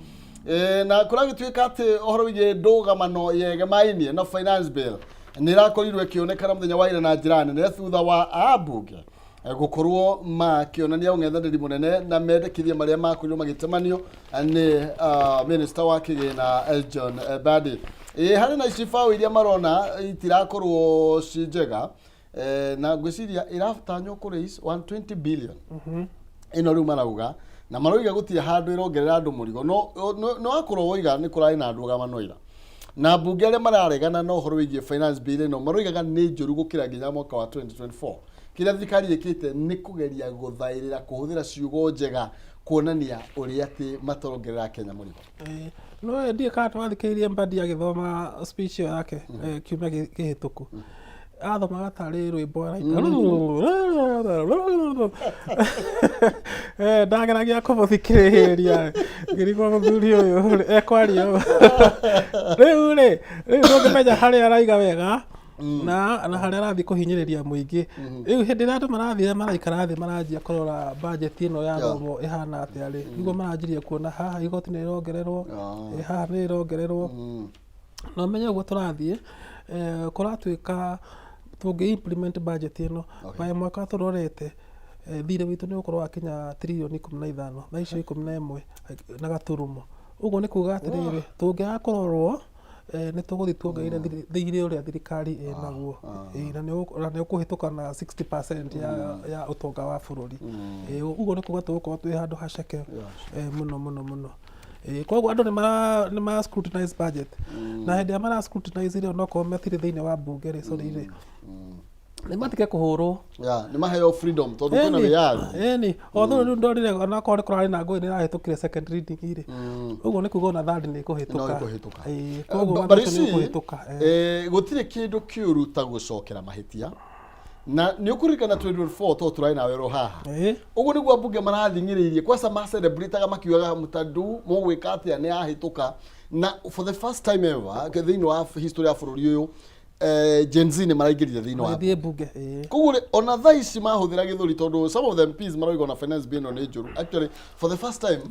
Na kũragĩtuĩka atĩ ũhoro wĩgiĩ ndũgamano yegemainie na finance bill nĩ ĩrakorirwo ĩkĩonekana mũthenya wa ira na njĩra nene, thutha wa ambunge gũkorwo makĩonania ũng'ethanĩri mũnene na mendekithia marĩa makorirwo magĩtemanio nĩ minister wa kĩgĩna, John Mbadi. Harĩ na icibaũ iria marona itirakorwo ci njega, na ngwĩciria ĩratanywo kũ raise 120 billion ĩno rĩu marauga, na marauga gũtirĩ handũ ĩrongerera andũ mũrigo. No wakorwo woiga nĩ kũrarĩ na ndũgamano ira na mbunge arĩa mararegana na ũhoro wĩgiĩ finance bill ĩno, maroigaga nĩ njũru gũkĩra nginya mwaka wa 2024. Kĩrĩa thirikari ĩkĩte nĩ kũgeria gũthaĩrĩra kũhũthĩra ciugo njega kuonania ũrĩa atĩ matarongerera Kenya mũrigo. Ĩĩ. No ndiĩ kana twathikĩrĩirie Mbadi agĩthoma speech ĩyo yake kiumia kĩhĩtũku. Athomaga tarĩ rwĩmbo araina. Ndageragia kũmũthikĩrĩria ngĩrigwo mũthuri ũyũ rĩ, ekwaria ũũ. Rĩu rĩ, rĩu ndũngĩmenya harĩa araiga wega na harĩa arathiĩ kũhinyĩrĩria mũingĩ. Rĩu hĩndĩ ĩrĩa andũ marathire maraikara thĩ maranjia kũrora budget ĩno ya thomo ĩhana atĩa rĩ, nĩguo maranjirie kuona haha igoti nĩ rĩrongererwo, haha nĩ rĩrongererwo. Na ũmenye ũguo tũrathiĩ, kũratuĩka tũngĩ implement budget ĩno by mwaka tũrorete, thirĩ witũ nĩ ũgũkorwo wakinya tiririoni 15, thaa icio 11 na gaturumo. Ũguo nĩ kuga atĩrĩrĩ, tũngĩaga kũrorwo, nĩ tũgũthiĩ tuongereire thirĩ ũrĩa thirikari ĩnaguo. Ĩĩ, na nĩ ũkũhĩtũka na 60% ya ũtonga wa bũrũri. Ĩĩ, ũguo nĩ kuga tũgũkorwo twĩ handũ haceke mũno mũno mũno. Ĩĩ, koguo andũ nĩ mara scrutinize budget, na hĩndĩ ĩrĩa mara scrutinize rĩ, onokorwo matirĩ thĩinĩ wa mbunge rĩ, sorry rĩ, nĩ matige kũhũrwo. Yeah, nĩ maheo freedom tondũ kwĩna wĩyathi. Ĩni, although rĩu ndorire onakorwo nĩ kũrarĩ na ngũĩ, nĩ ĩrahĩtũkire second reading rĩ, ũguo nĩ kuga ona third nĩ ĩkũhĩtũka. No ĩkũhĩtũka. Ĩĩ, koguo watho But ũcio you nĩ see, ũkũhĩtũka. Gũtirĩ kĩndũ kĩũru ta gũcokera mahĩtia, na nĩ ũkũririkana 2024 tondũ tũrarĩ nawe ro haha. Ũguo nĩguo ambunge marathing'ĩrĩirie kwaca macelebrataga makiugaga mũtandu mũgwĩka atĩa, nĩ yahĩtũka. Na for the first time ever thĩinĩ wa history ya bũrũri ũyũ, Gen Z nĩ maraingĩrire thĩinĩ wa Magĩthiĩ mbunge, ĩĩ. Koguo rĩ, ona thaa ici mahũthĩra gĩthũri, tondũ some of the MPs marauga ona finance bill ĩno nĩ njũru. Actually, for the first time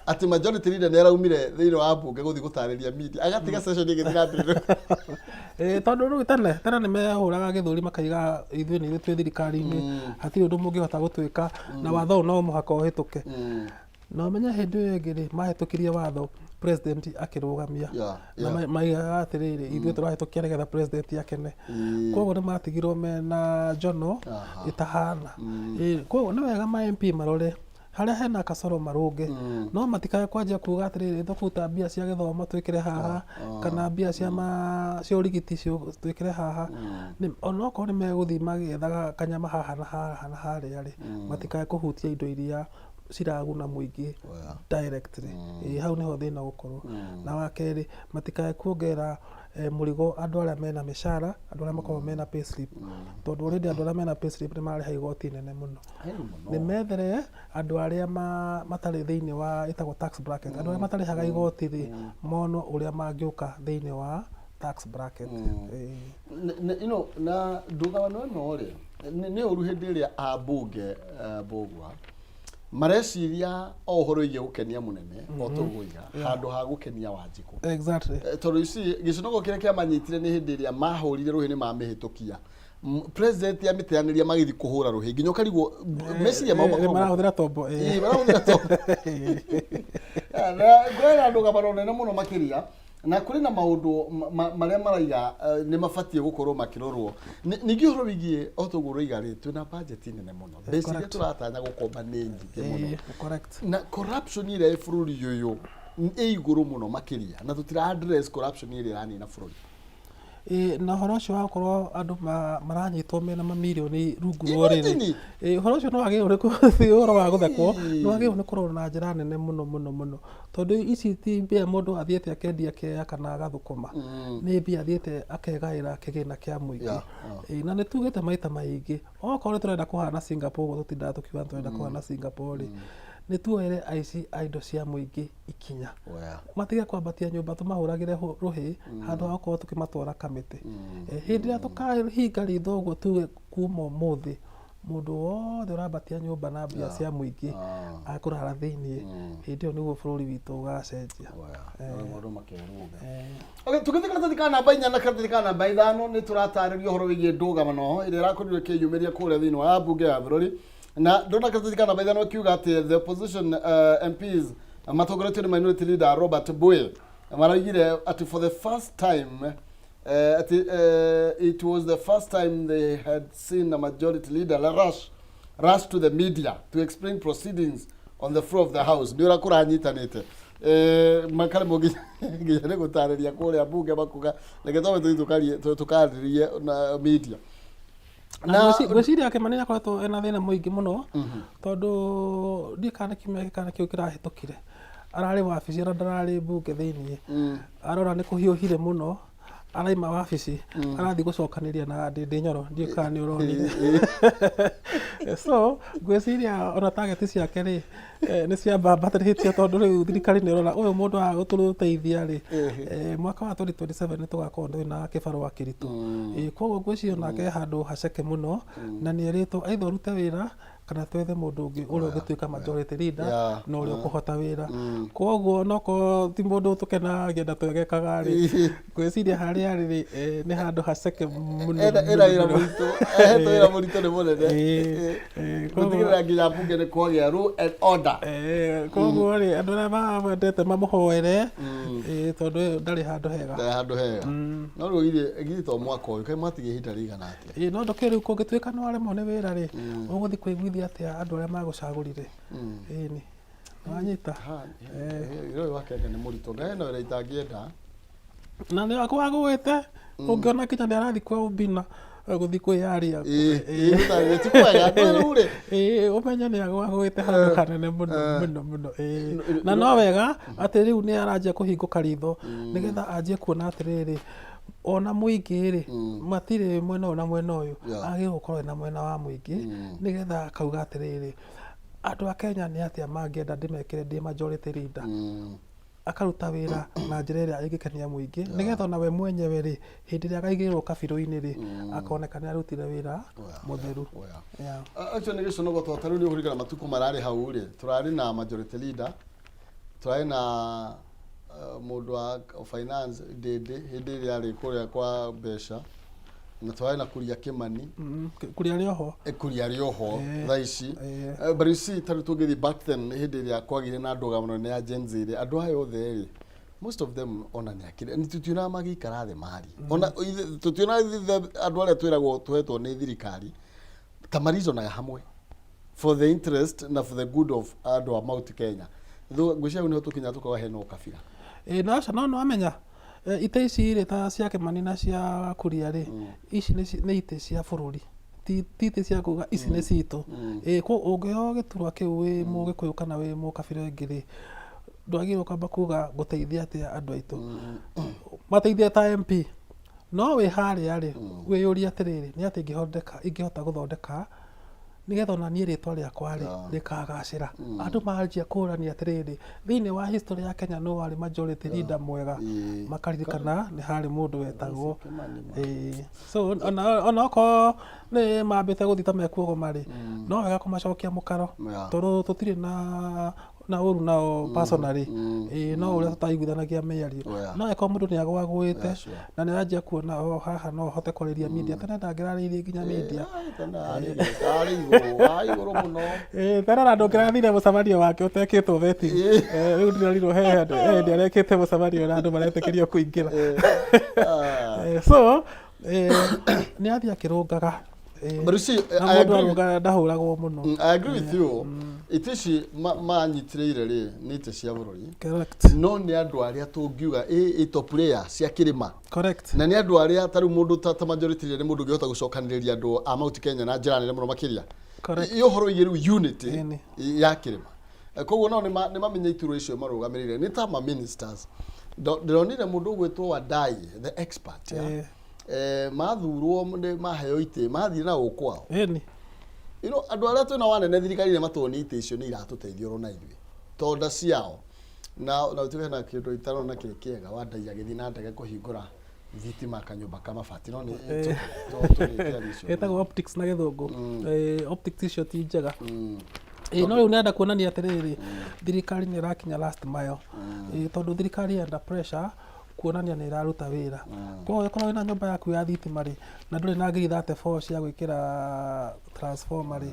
atĩ majority leader nĩ araumire thĩinĩ wa mbunge gũthiĩ gũtarĩria media, agatiga session ĩgĩthiĩ na mbere. Ĩĩ, tondũ rĩu tene tene nĩ mehũraga gĩthũri makaiga ithuĩ nĩ ithuĩ twĩ thirikari-inĩ, hatirĩ ũndũ mũngĩhota gũtwĩka, na watho ũyũ no mũhaka ũhĩtũke. Na ũmenye hĩndĩ ĩyo ĩngĩ rĩ, mahĩtũkirie watho, president akĩrũgamia na maigaga atĩrĩrĩ, ithuĩ tũrahĩtũkia nĩgetha president akene. Koguo nĩ matigirwo mena njono ĩtahana. Ĩĩ, koguo nĩ wega ma MP marore harĩa hena kasoro marũnge, no matikae kwanjia kuga atĩrĩrĩ, tũkũruta mbia cia gĩthomo twĩkĩre haha, kana mbia cia ũrigiti twĩkĩre haha. Onokorwo nĩ megũthiĩ magĩethaga kanyama haha na haha na harĩa rĩ, matikae kũhutia indo iria ciraguna mũingĩ directly. Ĩĩ, hau nĩho thĩna ũgũkorwo. Na wa kerĩ, matikae kuongerera mũrigo andũ arĩa mena mĩcara, andũ arĩa makoragwo mena payslip, tondũ already andũ arĩa mena payslip nĩ mararĩha igoti nene mũno. Nĩ methere andũ arĩa matarĩ thĩinĩ wa ĩtagwo tax bracket, andũ arĩa matarĩhaga igoti rĩ, monwo ũrĩa mangĩũka thĩinĩ wa tax bracket. Ĩĩ. Na ndũgano ĩno rĩ, nĩ ũru hĩndĩ ĩrĩa ambunge mbũgua. Mareciria o ũhoro wĩgiĩ gũkenia mũnene o tũguiga handũ ha gũkenia Wanjikũ. Tondũ ici gĩconoko kĩrĩa kĩamanyitire nĩ hĩndĩ ĩrĩa mahũrire rũhĩ nĩ mamĩhĩtũkia. President amĩteanĩria magĩthiĩ kũhũra rũhĩ nginya ũkarigwo meciria mao makoragwo Marahũthĩra tombo. Ĩĩ, marahũthĩra tombo. Na kũrĩ na ndũgamano nene mũno makĩria na kũrĩ na maũndũ marĩa maraiga nĩ mabatiĩ gũkorwo makĩrorwo. Ningĩ ũhoro wĩgiĩ o toguo ũroiga rĩ, twĩna budget nene mũno, mbeca iria tũratanya gũkomba nĩ nyingĩ mũno. Na corruption ĩrĩa ĩ bũrũri ũyũ ĩ igũrũ mũno makĩria, na tũtira address corruption ĩrĩa ĩranina bũrũri. Ĩĩ, na ũhoro ũcio wa gũkorwo andũ maranyitwo mena mamirioni rungu rwa ũrĩrĩ. Imagine! Ĩĩ, ũhoro ũcio nĩ wagĩrĩirwo nĩ ti ũhoro wa gũthekwo, nĩ wagĩrĩirwo nĩ kũrorwo na njĩra nene mũno mũno mũno. Tondũ ici ti mbia mũndũ athiĩte akendia kĩea kana agathũkũma, nĩ mbia athiĩte akegaĩra kĩgĩna kĩa mũingĩ. Ĩĩ, na nĩ tugĩte maita maingĩ, okorwo nĩ tũrenda kũhana Singapore ũguo tũtindaga tũkiuga nĩ tũrenda kũhana Singapore rĩ, nĩ tuoere aici a indo cia mũingĩ ikinya. Matige kwambatia nyũmba tũmahũragĩre rũhĩ handũ ha gũkorwo tũkĩmatwara kamĩtĩ. Hĩndĩ ĩrĩa tũkahinga ritho ũguo tuge kuma ũmũthĩ mũndũ wothe ũrambatia nyũmba na mbia cia mũingĩ akũrara thĩiniĩ, hĩndĩ ĩyo nĩguo bũrũri witũ ũgacenjia. Maũndũ makerũga. Okay, tũgĩthiĩ karatathi ka namba 4 na karatathi ka namba 5 nĩ tũratarĩria ũhoro wĩgiĩ ndũgamano ĩrĩa ĩrakorirwo ĩkĩyumĩria kũrĩa thĩinĩ wa mbunge ya bũrũri. Na ndona karatathi ka namba 5 kiuga atĩ the opposition MPs matongoretio nĩ minority leader Robert Boye maraugire atĩ for the first time atĩ it was the first time they had seen a majority leader rush to the media to explain proceedings on the floor of the house. Nĩ ũrĩa kũranyitanĩte makaremwo nginya nĩ gũtarĩria kũrĩa mbunge makuga reke twambe tũthiĩ tũkarĩrie na media. Na ngwĩciria Kĩmani nĩ akoretwo ena thĩna mũingĩ mũno, tondũ ndiũĩ kana nĩ kiumia gĩkĩ kana kĩu kĩrahĩtũkire, ararĩ wabici ona ndararĩ mbunge thĩiniĩ, arora nĩ kũhiũhire mũno, araima wabici, arathiĩ gũcokanĩria na Ndĩndĩ Nyoro, ndiũĩ kana nĩ ũronire. So ngwĩciria ona target ciake rĩ, nĩ ciambambatĩrĩtio tondũ rĩu thirikari nĩ ĩrona ũyũ mũndũ wa gũtũteithia rĩ, mwaka wa 2027 nĩ tũgakorwo twĩ na kĩbarũa kĩritũ. Koguo ngwĩciria onake e handũ haceke mũno, na nĩ erĩtwo either ũrute wĩra kana twethe mũndũ ũngĩ ũrĩa ũngĩtuĩka majority leader na ũrĩa ũkũhota wĩra. Koguo onokorwo ti mũndũ tũkenagia na twegekaga rĩ, ngwĩciria harĩa arĩ rĩ, nĩ handũ haceke mũno Ena mũno ena wĩra mũno. mũritũ, ahetwo wĩra mũritũ nĩ mũnene. Koguo Gũtigĩrĩra nginya mbunge nĩ kwagĩa rule and order. Koguo rĩ, andũ arĩa mamwendete mamũhoere, tondũ ũyũ ndarĩ handũ hega. Ndarĩ handũ hega. No rĩu githĩ to mwaka ũyũ, kaĩ mwatigia ihinda rĩigana atĩa? Ĩĩ, no ndũkĩũĩ rĩu kũngĩtuĩka nĩ waremwo nĩ wĩra rĩ, ũgũthiĩ kũiguithia atĩa andũ arĩa magũcagũrire? Ĩni, nĩwanyita? Wĩra ũyũ wa Kenya nĩ mũritũ, na hena wĩra itangĩenda. Na nĩ agũĩte, ũngĩona nginya nĩ arathiĩ kwa Obina gũthiĩ kwĩyaria. Ĩĩ, ti kwega, rĩu rĩ. Ĩĩ, ũmenye nĩ agũĩte handũ hanene mũno mũno mũno. Ĩĩ. Na no wega atĩ rĩu nĩ aranjia kũhingũka ritho nĩgetha anjie kuona atĩrĩrĩ, ona mũingĩ rĩ, matirĩ mwena ũyũ na mwena ũyũ, agĩrĩirwo gũkorwo ena mwena wa mũingĩ nĩgetha akauga atĩrĩrĩ, andũ a Kenya nĩ atĩa mangĩenda ndĩmekĩre ndĩ majority leader. Akaruta wĩra na njĩra ĩrĩa ĩngĩkenia mũingĩ, nĩgetha ona we mwenyewe rĩ, hĩndĩ ĩrĩa akaigĩrĩrwo kabirũ-inĩ rĩ, akoneka nĩ arutire wĩra mũtheru. Acio nĩ gĩconogo tondũ ta rĩu nĩ ũkũririkana matukũ mararĩ hau rĩ, tũrarĩ na majority leader, tũrarĩ na mũndũ wa finance Ndĩndĩ hĩndĩ ĩrĩa arĩ kũrĩa kwa mbeca, na tũrarĩ na Kuria Kĩmani. Kuria arĩ oho. Kuria arĩ oho thaa ici. But you see, ta rĩu tũngĩthiĩ back then hĩndĩ ĩrĩa kwagĩire na ndũgamano nene ya Gen Z rĩ, andũ aya othe rĩ, most of them ona nĩ akĩrĩ, tũtionaga magĩikara thĩ marie. Ona tũtionaga andũ arĩa twĩragwo tũhetwo nĩ thirikari ta marizonaga hamwe for the interest na for the good of andũ a Mount Kenya. Ngwĩciria hau nĩho tũkinya tũkauga hena ũkabira. Ĩĩ no aca, no nĩwamenya itĩ ici rĩ ta cia Kĩmani na cia Kuria rĩ, ici nĩ itĩ cia bũrũri, ti itĩ cia kuga ici nĩ citũ. Ĩĩ ũngĩoywo gĩturwa kĩu wĩ mũgĩkũyũ kana wĩ mũkabira ĩngĩ rĩ, ndwagĩrĩirwo kwamba kuga ngũteithia atĩa andũ aitũ. Mateithie ta MP, no wĩ harĩa rĩ, wĩyũrie atĩrĩrĩ, nĩ atĩa ingĩhota gũthondeka Nĩgetha ona niĩ rĩtwa rĩakwa rĩ rĩkagacĩra. Andũ manjia kũrania atĩrĩrĩ, thĩinĩ wa history ya Kenya nũ warĩ majority leader mwega? Makaririkana nĩ harĩ mũndũ wetagwo Kimani ma. Ĩĩ. So ona okorwo nĩ mambĩte gũthiĩ ta mekuogoma rĩ, no wega kũmacokia mũkaro, tondũ tũtirĩ na ũru nao personally. Ĩĩ, no ũrĩa tũtaiguithanagia mĩario. No angĩkorwo mũndũ nĩ agwagwĩte na nĩ aranjia kuona o haha no hote kwarĩria media, tene ndangĩrarĩirie nginya media. Ai, tene arĩ igũrũ, arĩ igũrũ mũno. Ĩĩ, tene ona ndũngĩrathire mũcemanio wake ũtekĩtwo vetting. Rĩu ndĩrorirwo he hĩndĩ arekĩte mũcemanio na andũ maretĩkĩrio kũingĩra. So nĩ athiĩ akĩrũngaga. But you see, Na I mũndũ agree. arũngaga ndahũragwo mũno. I agree with you. Itĩ ici manyitĩrĩire rĩ nĩ itĩ cia bũrũri. No nĩ andũ arĩa tũngiuga ĩ top player cia kĩrĩma. Na nĩ andũ arĩa ta rĩu mũndũ ta majority nĩ mũndũ ũngĩhota gũcokanĩrĩria andũ a Mount Kenya na njĩra nene mũno makĩria. Ĩ ũhoro wĩgiĩ rĩu unity ya kĩrĩma. Koguo nao nĩ mamenye iturwa icio marũgamĩrĩire nĩ ta ma ministers. Ndĩronire mũndũ ũgwĩtwo Wandayi the expert ya. Mathurwo nĩ maheo itĩ mathiĩ na gũkũ kwao. You know, andũ arĩa twĩna wanene thirikari-inĩ matuonie itĩ icio nĩ iratũteithia oro na ithuĩ tonda ciao na ũtuĩke na kĩndũ itarona kĩ kĩega. Wandayi agĩthiĩ na ndege kũhingũra thitima kanyũmba ka mabati no nĩ tũrĩkĩaria icio. Ĩtagwo optics na Gĩthũngũ. Optics icio ti njega. Ĩĩ, no rĩu nĩrenda kuonania atĩrĩrĩ, thirikari nĩ ĩrakinya last mile. Ĩĩ, tondũ thirikari under pressure kuonania nĩ ĩraruta wĩra. Koguo ũngĩkorwo wĩna nyũmba yaku ya thitima rĩ, na ndũrĩ na ngiri 34 cia gwĩkĩra transformer rĩ,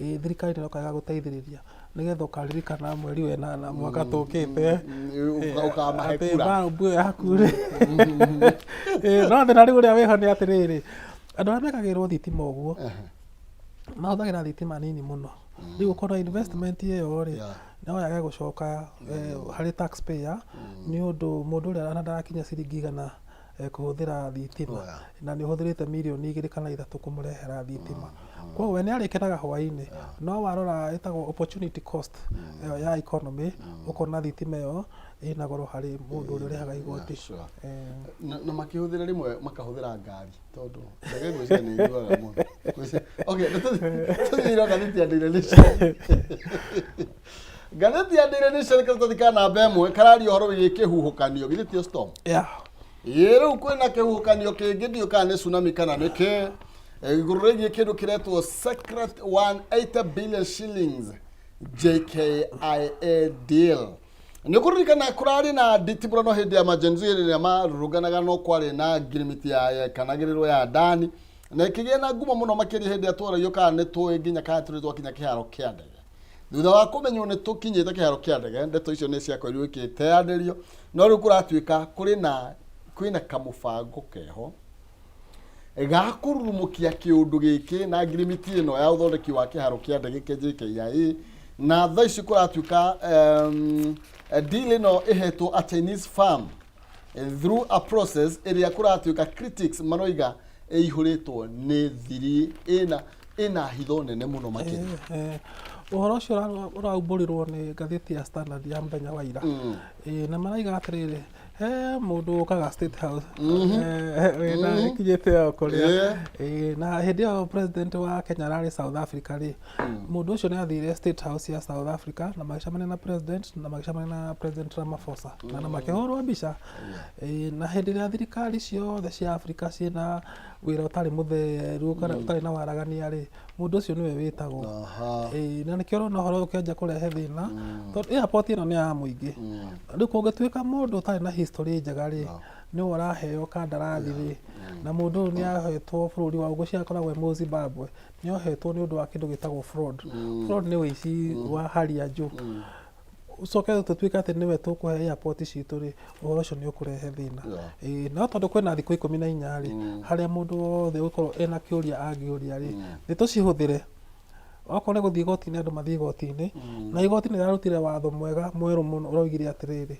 ĩĩ, thirikari nĩ ĩroka ĩgagũteithĩrĩria nĩgetha ũkaririkana mweri wa ĩnana mwaka tũkĩte ũkamahe atĩ kura. bulb ĩyo yaku rĩ. Ĩĩ, no thĩna rĩu ũrĩa wĩho nĩ atĩrĩrĩ, andũ arĩa mekagĩrwo thitima ũguo mahũthagĩra thitima nini mũno. Rĩu ũkona investment ĩyo rĩ, no yage gũcoka harĩ taxpayer nĩ ũndũ mũndũ ũrĩa ona ndarakinya ciringi 100 kũhũthĩra thitima na nĩ ũhũthĩrĩte mirioni 2 kana 3 kũmũrehera thitima. Koguo we nĩ arĩkenaga hwainĩ, no warora ĩtagwo opportunity cost ĩyo ya economy, ũkona thitima ĩyo ĩna goro harĩ mũndũ ũrĩa ũrĩhaga igoti. Na makĩhũthĩra rĩmwe makahũthĩra ngari tondũ ndege ngwĩciria nĩ iguaga mũno. Okay, tũthiĩ ngathĩti ya Daily Nation. Ngathĩti ya Daily Nation karatathi ka namba 1 kararia ũhoro wĩgiĩ kĩhuhũkanio, githĩ tio storm? Yeah. Ĩĩ, rĩu kwĩna kĩhuhũkanio kĩngĩ, ndiũĩ kana nĩ tsunami kana nĩ kĩ, igũrũ rĩgiĩ kĩndũ kĩretwo secret 180 billion shillings JKIA deal. Nĩ ũkũririkana kũrarĩ na nditimũrano hĩndĩ ya ma Gen Z ĩrĩa marũrũnganaga, no kwarĩ na ngirimiti ya yekanagĩrĩrwo ya ndani na ĩkĩgĩa na ngumo mũno makĩria hĩndĩ ĩrĩa twaragio kana nĩ tũĩ nginya kana tũrĩ twakinya kĩharo kĩa ndege. Thutha wa kũmenywo nĩ tũkinyĩte kĩharo kĩa ndege, ndeto icio nĩ ciakorirwo ikĩteanĩrio, no rĩu kũratuĩka kũrĩ na kwĩna kamũbango keho ga kũrurumũkia kĩũndũ gĩkĩ na ngirimiti ĩno ya ũthondeki wa kĩharo kĩa ndege kĩa JKIA. Na thaa ici kũratuĩka deal ĩno ĩhetwo a Chinese firm through a process ĩrĩa kũratuĩka critics maroiga ĩihũrĩtwo nĩ thiri ĩna hitho nene mũno makĩria. Ũhoro ũcio ũraumbũrirwo nĩ ngathĩti ya Standard ya mũthenya wa ira. Na maraiga atĩrĩrĩ, he mũndũ ũkaga State House wĩna ĩkinyĩte o kũrĩa. Na hĩndĩ ĩyo president wa Kenya ararĩ South Africa rĩ, mũndũ ũcio nĩ athire State House ya South Africa na magĩcemania na president na magĩcemania na President Ramaphosa na makĩhũrwo mbica. Na hĩndĩ ĩrĩa thirikari ciothe cia Africa ciĩna wĩra ũtarĩ mũtheru kana ũtarĩ na waragania rĩ, mũndũ ũcio nĩwe wĩtagwo. Ĩĩ, na nĩkĩo ũrona ũhoro ũyũ ũkĩanjia kũrehe thĩna, tondũ airport ĩno nĩ ya mũingĩ. Rĩu kũngĩtuĩka mũndũ ũtarĩ na history njega rĩ, nĩwe ũraheo kandarathi rĩ, na mũndũ ũyũ nĩ ahetwo bũrũri wa ngwĩciria akoragwo e mũ Zimbabwe, nĩ ohetwo nĩ ũndũ wa kĩndũ gĩtagwo fraud. Fraud nĩ ũici wa hali ya juu. Ũcoke tũtuĩke atĩ nĩwe tũkũhe airport citũ rĩ, ũhoro ũcio nĩ ũkũrehe thĩna. Ĩĩ, no tondũ kwĩna thikũ 14 rĩ, harĩa mũndũ wothe ũgũkorwo ena kĩũria angĩũria rĩ, nĩ tũcihũthĩre. Okorwo nĩ gũthiĩ igoti-inĩ, andũ mathiĩ igoti-inĩ. Na igoti nĩ rĩrarutire watho mwega mwerũ mũno ũraugire atĩrĩrĩ,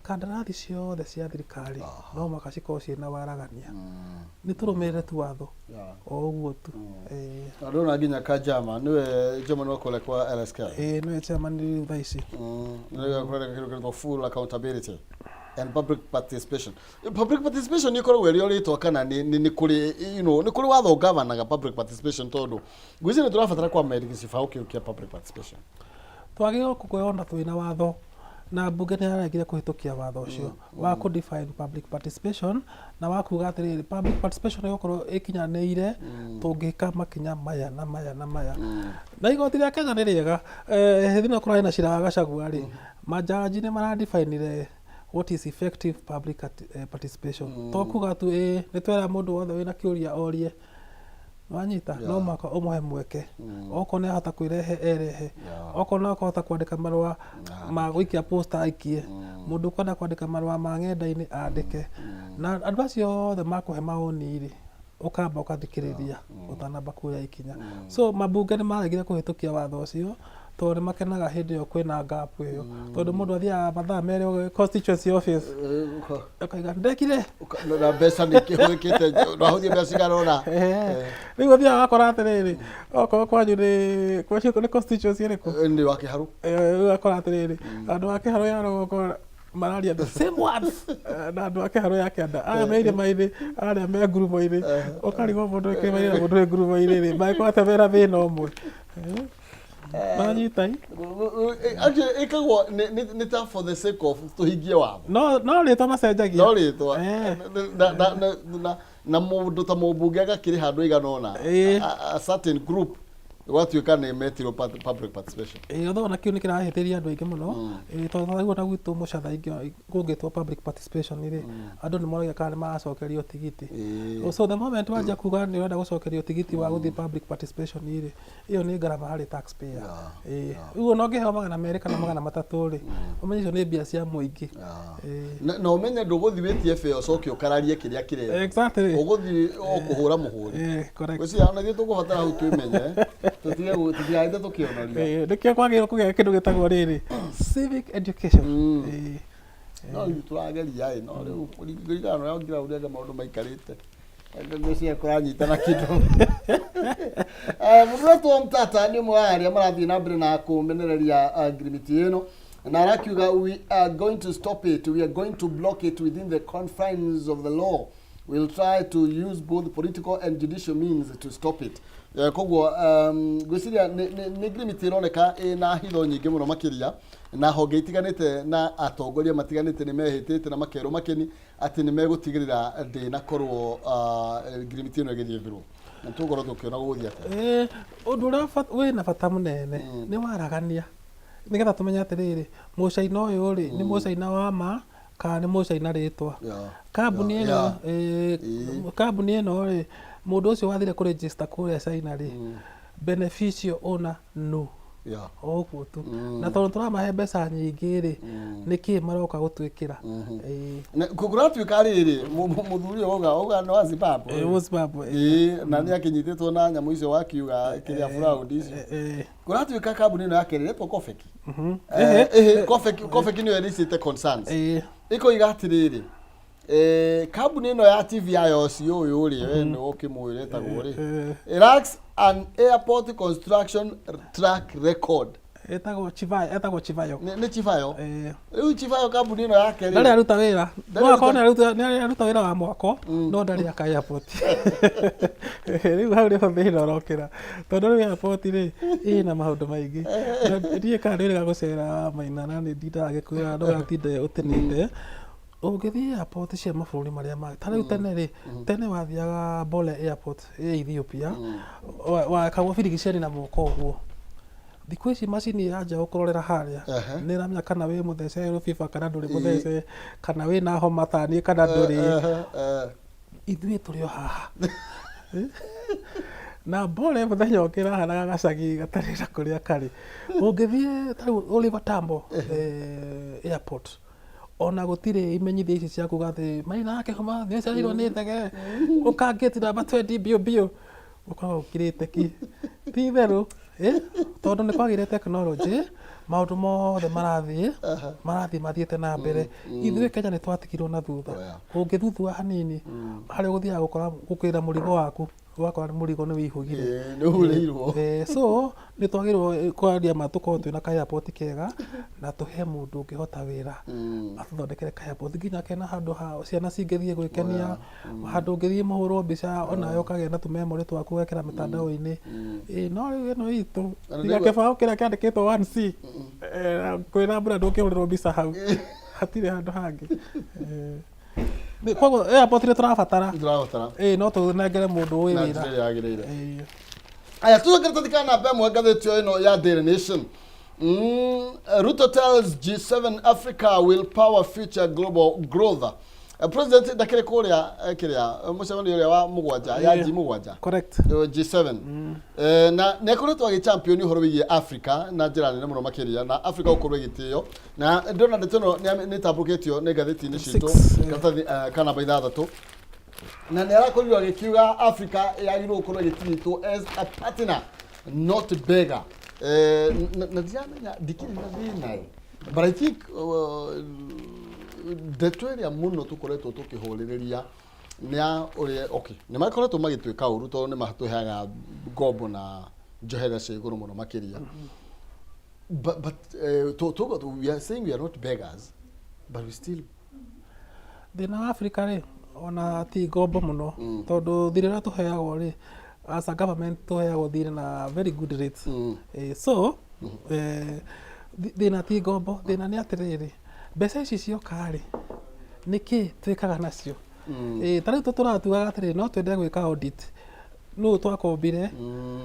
kandarathi ciothe cia thirikari no mũhaka cikorwo ciĩna waragania. Nĩ tũrũmĩrĩre tu watho o ũguo tu. Ĩĩ. Na ndĩrona nginya Kajama nĩwe chairman wa kũrĩa kwa LSK. Ĩĩ, nĩwe chairman rĩu thaa ici. Nĩwe kũrĩa kĩndũ kĩretwo full accountability. And public participation. Public participation ĩkoragwo ĩrĩ o rĩtwa kana nĩ kũrĩ nĩ kũrĩ watho ũgavanaga public participation, tondũ ngwĩciria nĩ tũrabatara kwamĩrĩria gĩcibaũ kĩu kĩa public participation. Twagĩrĩirwo gũkorwo na twĩna watho, na mbunge nĩ yaregire kũhĩtũkia watho ũcio wa kũ define public participation na wa kuga atĩrĩrĩ, public participation ĩgũkorwo ĩkinyanĩire tũngĩka makinya maya na maya na maya. Na igoti rĩa Kenya nĩ rĩega. Hĩndĩ ĩno kũrarĩ na cira wa Gachagua rĩ, majaji nĩ maradefinire what is effective public participation. To kuga tu ĩ nĩ twera mũndũ wothe wĩna kĩũria orie, wanyita, no mũhaka ũmũhe mweke. Okorwo nĩ ahota kwĩrehe, erehe. Okorwo no akũhota kwandĩka marũa ma gũikia posta, aikie. Mũndũ ũkwenda kwandĩka marũa ma ng'enda-inĩ, andĩke. Na andũ acio othe makũhe mawoni rĩ, ũkamba ũkathikĩrĩria ũtanamba kuoya ikinya. So mambunge nĩ maregire kũhĩtũkia watho ũcio tondũ nĩ makenaga hĩndĩ ĩyo kwĩna gap ĩyo, tondũ mũndũ athiaga mathaa 2 constituency office ũkaiga ndekire. Na mbeca nĩ kĩhũthĩkĩte, wahũthia mbeca cigana ũna. Rĩu ũthiaga ũgakora atĩrĩrĩ, okorwo kwanyu nĩ kwanyu nĩ constituency ĩrĩkũ? Nĩ wa Kĩharũ. Rĩu ũgakora atĩrĩrĩ, andũ a Kĩharũ ya rũgongo mararia the same words na andũ a Kĩharũ ya kĩanda, aya me irĩma-inĩ, arĩa me ngurumo-inĩ. Ũkarigwo mũndũ wĩ kĩrĩma-inĩ na mũndũ wĩ ngurumo-inĩ rĩ, mangĩkorwo atĩa mena thĩna ũmwe? Manyita i. Actually ĩkagwo nĩ ta for the sake of tũhingie watho. No rĩtwa macenjagia. No rĩtwa. Na mũndũ ta mũmbunge agakĩrĩ handũ aigana ũna, a certain group gwatuĩka nĩ metirwo public participation. Ĩĩ, although ona kĩu nĩ kĩrahĩtĩria andũ aingĩ mũno. Ĩĩ, tondũ ta rĩu ona gwitũ Mũcatha kũngĩtwo public participation rĩ, andũ nĩ moragia kana nĩ maracokerio tigiti. So the moment wanjia kuga nĩ ũrenda gũcokerio tigiti wa gũthiĩ public participation rĩ, ĩyo nĩ ngarama harĩ taxpayer. Ĩĩ, rĩu ona ũngĩheo 200 kana 300 rĩ, ũmenye icio nĩ mbia cia mũingĩ. Na ũmenye ndũgũthiĩ wĩtie bĩa ũcoke ũkararie kĩrĩa kĩrĩa ũgũthiĩ o kũhũra mũhũri. Ĩĩ, correct. Gwĩciria ona ithuĩ tũkũbatara hau twĩmenye, tũtige tũtigaite tũkĩonoria. Ĩĩ, nĩkĩo kwagĩrĩirwo kũgĩa kĩndũ gĩtagwo rĩrĩ, civic education. No rĩu tũrageria ĩ, no rĩu kũringana na ũrĩa ground anga maũndũ maikarĩte, ngwĩciria kũranyitana kĩndũ. Mũndũ wetwo Mtata nĩ ũmwe wa arĩa marathiĩ na mbere na kũmenereria ngirimiti ĩno, na arakiuga, "We are going to stop it. We are going to block it within the confines of the law. We'll try to use both political and judicial means to stop it." Koguo ngwĩciria nĩ ngirimiti ĩroneka ĩna hitho nyingĩ mũno makĩria, na honge itiganĩte na atongoria matiganĩte nĩ mehĩtĩte na makerwo makeni atĩ nĩ megũtigĩrĩra ndĩnakorwo ngirimiti ĩno ĩgĩthiĩ through, na tũgũkorwo tũkĩona gũgũthiĩ atĩa. Ũndũ ũrĩa wĩna bata mũnene nĩ waragania, nĩgetha tũmenye atĩrĩrĩ, mũcaina ũyũ rĩ, nĩ mũcaina wa ma kana nĩ mũcaina rĩtwa. Kambuni ĩno kambuni ĩno rĩ, mũndũ ũcio wathire kũ register kũrĩa China rĩ, beneficial owner no o ũguo tu. Na tondũ tũramahe mbeca nyingĩ rĩ, nĩkĩ maroka gũtwĩkĩra? Na kũratuĩka rĩrĩ, mũthuri ũyũ auga nĩ wa Zimbabwe. Wũ Zimbabwe. Ĩĩ, na nĩ akĩnyitĩtwo na nyamũ icio wakiuga kĩrĩa fraud icio. Kũratuĩka kambuni ĩno yake ĩretwo Kofeki. Ĩhĩ, Kofeki nĩyo ĩricĩte concerns. Ĩkoiga atĩrĩrĩ, kambuni ĩno ya TV ya Yosi ũyũ rĩ, we nĩ ũkĩmũĩ ĩtagwo rĩ, it lacks an airport construction track record. Etagwo Chivayo, etagwo Chivayo. Nĩ Chivayo. Rĩu Chivayo kambuni ĩno yake rĩ, ndarĩ aruta wĩra. Ndarĩ No akorwo nĩ aruta wĩra wa mwako, no ndarĩ aka airport. Rĩu hau nĩho thĩna ũrokĩra, tondũ rĩu airport rĩ, ĩna maũndũ maingĩ. Na ndiũĩ kana nĩ wĩrĩga gũcera Maina, na nĩ ndindaga ngĩkwĩra ndũgatinde ũtĩnĩte. Ũngĩthiĩ airport cia mabũrũri marĩa mangĩ, ta rĩu tene rĩ, tene wathiaga Bole Airport ĩ Ethiopia, wekagwo birigiceni na moko ũguo. Thikũ ici macini yanjia gũkũrorera harĩa, nĩ ĩramenya kana wĩ mũthece rũbiba kana ndũrĩ mũthece, kana wĩna homa taniĩ kana ndũrĩ. Ithuĩ tũrĩ o haha na Bole mũthenya ũngĩ ĩrahanaga gacagi gatarĩ na kũrĩa karĩ. Ũngĩthiĩ ta rĩu Oliver Tambo airport, ona gũtirĩ imenyithia ici cia kuga atĩ Maina akĩhoma nĩ acereirwo nĩ ndege, ũkangĩti namba 20 mbio mbio, ũkoragwo ũkirĩte ki. Ti itherũ, tondũ nĩ kwagĩire technology, maũndũ mothe marathiĩ mathiĩte na mbere. Ithuĩ Kenya nĩ twatigirwo na thutha. Ũngĩthuthua hanini, harĩa ũgũthiaga gũkora gũkĩra mũrigo waku. Ũgakora nĩ mũrigo nĩ wĩihũgire. Ĩĩ, nĩ ũhurĩirwo. So nĩ twagĩrĩirwo kwaria ma tũkorwo twĩna ka airport kega na tũhe mũndũ ũngĩhota wĩra atũthondekere ka airport nginya kena handũ ha ciana cingĩthiĩ gwĩkenia, handũ ũngĩthiĩ mũhũrwo mbica onawe ũkagĩa na tũmemorĩ twaku wekĩra mĩtandao-inĩ. Ĩĩ, no rĩu ĩno itũ Na tiga ndĩgwe- kĩbaũ kĩrĩa kĩandĩkĩtwo 1C, kwĩna mbura ndũngĩhũrĩrwo mbica hau, hatirĩ handũ hangĩ. Koguo airport nĩ tũrabatara. Nĩ tũrabatara. Ĩĩ, no tũnengere mũndũ ũĩ Na wĩra. njĩra ĩrĩa yagĩrĩire. Ĩĩ. Aya, tũcokere tũthikana namba ĩmwe ngathĩti o ĩno ya Daily Nation. Ruto tells G7 Africa will power future global growth. President ndakĩrĩ kũrĩa kĩrĩa mũcemanio ũrĩa wa mũgwanja ya Ĩĩ. G mũgwanja. Correct. G7. Na nĩ akoretwo agĩ champion ũhoro wĩgiĩ Africa na njĩra nene mũno makĩria, na Africa gũkorwo ĩgĩtĩo, na ndĩrona ndeto ĩno nĩ ĩtambũrũkĩtio nĩ ngathĩti-inĩ citũ. Six, Karatathi ka namba 6, na nĩ arakorirwo agĩkiuga Africa yagĩrĩirwo gũkorwo ĩgĩtirĩtwo as a partner, not beggar. Na ndiramenya ndikĩrĩ na thĩna ĩ, but I think ndeto ĩrĩa mũno tũkoretwo tũkĩhũrĩrĩria nĩ ya ũrĩa, okay, nĩ makoretwo magĩtwĩka ũru tondũ nĩ matũheaga ngombo na njoherera cia igũrũ mũno makĩria, but we are saying we are not beggars, but we still Thĩna wa Africa rĩ, ona ti ngombo mũno, tondũ thirĩ ũrĩa tũheagwo rĩ, as a government tũheagwo thirĩ na very good rates. So thĩna ti ngombo, thĩna nĩ atĩrĩrĩ, mbeca ici cioka rĩ, nĩkĩ twĩkaga nacio? Ta rĩu tũratuaga atĩrĩrĩ, no twende gwĩka audit, nũ twakombire,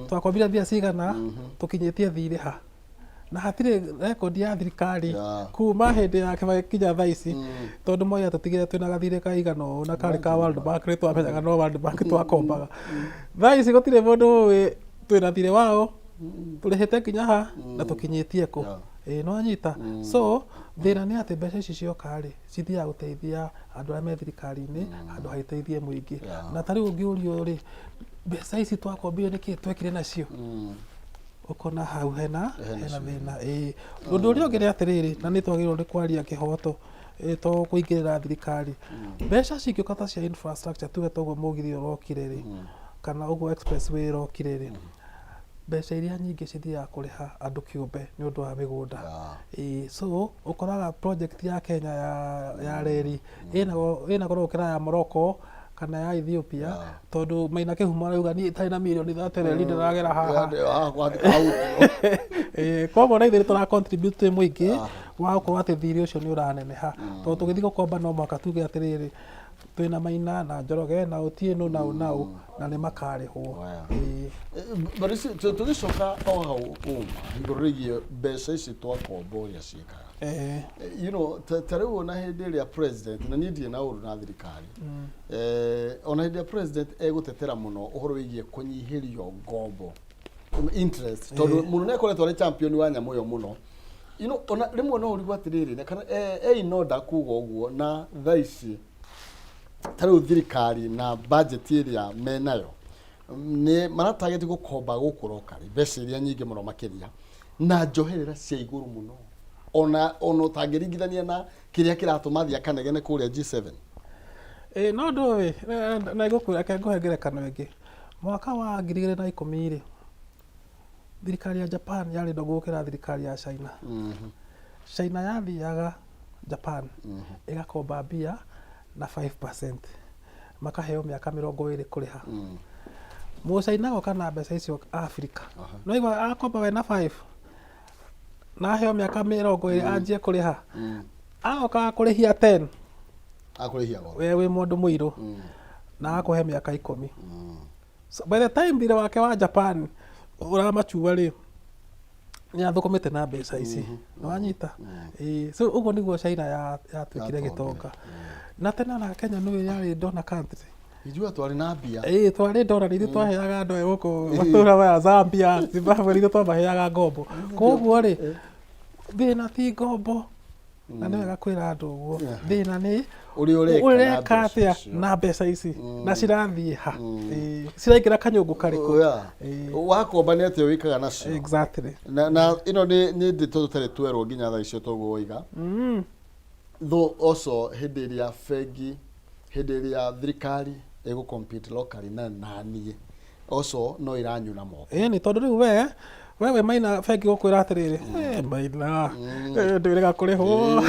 twakombire mbia cigana, tũkinyĩtie thirĩ ha, na hatirĩ rekondi ya thirikari kuma hĩndĩ ya Kibaki kinya thaa ici, tondũ Moi atũtigire twĩna gathirĩ kaigana ũũ na karĩ ka World Bank, nĩ twamenyaga no World Bank twakombaga. Thaa ici gũtirĩ mũndũ ũĩ twĩna thirĩ wao, tũrĩhĩte nginya ha na tũkinyĩtie kũ. Ĩĩ, nĩ wanyita? So thĩna nĩ atĩ mbeca ici cioka rĩ, cithiaga gũteithia andũ arĩa me thirikari-inĩ handũ ha iteithie mũingĩ. Na ta rĩu ũngĩũrio rĩ, mbeca ici twakombire nĩkĩ twekire nacio, ũkona hau hena Hena hena thĩna. Ĩĩ, ũndũ ũrĩa ũngĩ nĩ atĩrĩrĩ, na nĩ twagĩrĩirwo nĩ kwaria kĩhoto, to kũingĩrĩra thirikari, mbeca cingĩũka ta cia infrastructure, tuge toguo mũgithi ũrokire rĩ, kana ũguo expressway ĩrokire rĩ, mbeca iria nyingĩ cithiaga kũrĩha andũ kĩũmbe nĩ ũndũ wa mĩgũnda. Ĩĩ, so ũkoraga project ya Kenya ya reri ĩna goro gũkĩra ya Morocco kana ya Ethiopia, tondũ Maina Kĩhumo arauga niĩ itarĩ na mirioni 30 reri ndĩragera haha. Ĩĩ, koguo na ithuĩ nĩ tũra contribute twĩ mũingĩ wa gũkorwo atĩ thirĩ ũcio nĩ ũraneneha, tondũ tũgĩthiĩ gũkomba no mũhaka tuge atĩrĩrĩ, twĩna Maina na Njoroge na Otieno na ũ na ũ, na nĩ makarĩhwo. Ĩĩ. But ici tũgĩcoka o hau uma igũrũ rĩgiĩ mbeca ici twakomba ũrĩa ciĩkaga, ta rĩu ona hĩndĩ ĩrĩa president, na niĩ ndirĩ na ũru na thirikari, ona hĩndĩ ĩrĩa president egũtetera mũno ũhoro wĩgiĩ kũnyihĩrio ngombo interest, tondũ mũno nĩ akoretwo arĩ champion wa nyamũ ĩyo mũno, ona rĩmwe no ũrigwo atĩrĩrĩ, na kana in order kuga ũguo, na thaa ici ta rĩu thirikari na budget ĩrĩa menayo nĩ maratageti gũkomba gũkũ locally mbeca iria nyingĩ mũno makĩria na njoherera cia igũrũ mũno, ona ũtangĩringithania na kĩrĩa kĩratũma thiĩ akanegene kũrĩa G7. Ĩĩ, no ndũĩ na ngũkwĩra, reke ngũhe ngerekano ĩngĩ. Mwaka wa 2010 rĩ, thirikari ya Japan yarĩ ndongu gũkĩra thirikari ya China. China yathiaga Japan ĩgakomba mbia na 5%, makaheo mĩaka 20 kũrĩha. Mũcaina agoka na mbeca icio Africa, no igua akomba we na 5 na aheo mĩaka 20 anjie kũrĩha, agoka kũrĩhia 10. Akũrĩhia goro. We wĩ mũndũ mũirũ na akũhe mĩaka 10. So, by the time thirĩ wake wa Japan ũramachua rĩ, nĩ athũkũmĩte na mbeca ici, nĩ wanyita? Ĩĩ, so ũguo nĩguo China yatuĩkire Yatongire. gĩtonga. Na tene ona Kenya nĩũĩ yarĩ donor country. Ithuĩ twarĩ na mbia. Ĩĩ, twarĩ donor, nĩ ithuĩ twaheaga andũ aya gũkũ matũra maya, Zambia, Zimbabwe, nĩ ithuĩ twamaheaga ngombo. Koguo rĩ, thĩna ti ngombo, na nĩ wega kwĩra andũ ũguo, thĩna nĩ ũrĩa ũreka na ũreka mbeca atĩa icio. Na mbeca ici, na cirathiĩ ha? Ĩĩ, ciraingĩra kanyũngũ karĩkũ? Ĩĩ. Wakomba nĩ atĩa wĩkaga nacio? Exactly. Na ĩno nĩ ndeto tũtarĩ twerwo nginya thaa icio, toguo woiga. Though also hĩndĩ ĩrĩa bengi, hĩndĩ ĩrĩa thirikari ĩgũ compete locally na naniĩ. Also no iranyuna moko. Ĩni, tondũ rĩu we wĩ Maina bengi gũkwĩra atĩrĩrĩ, "Eh, Maina, ndwĩrĩga kũrĩhwo.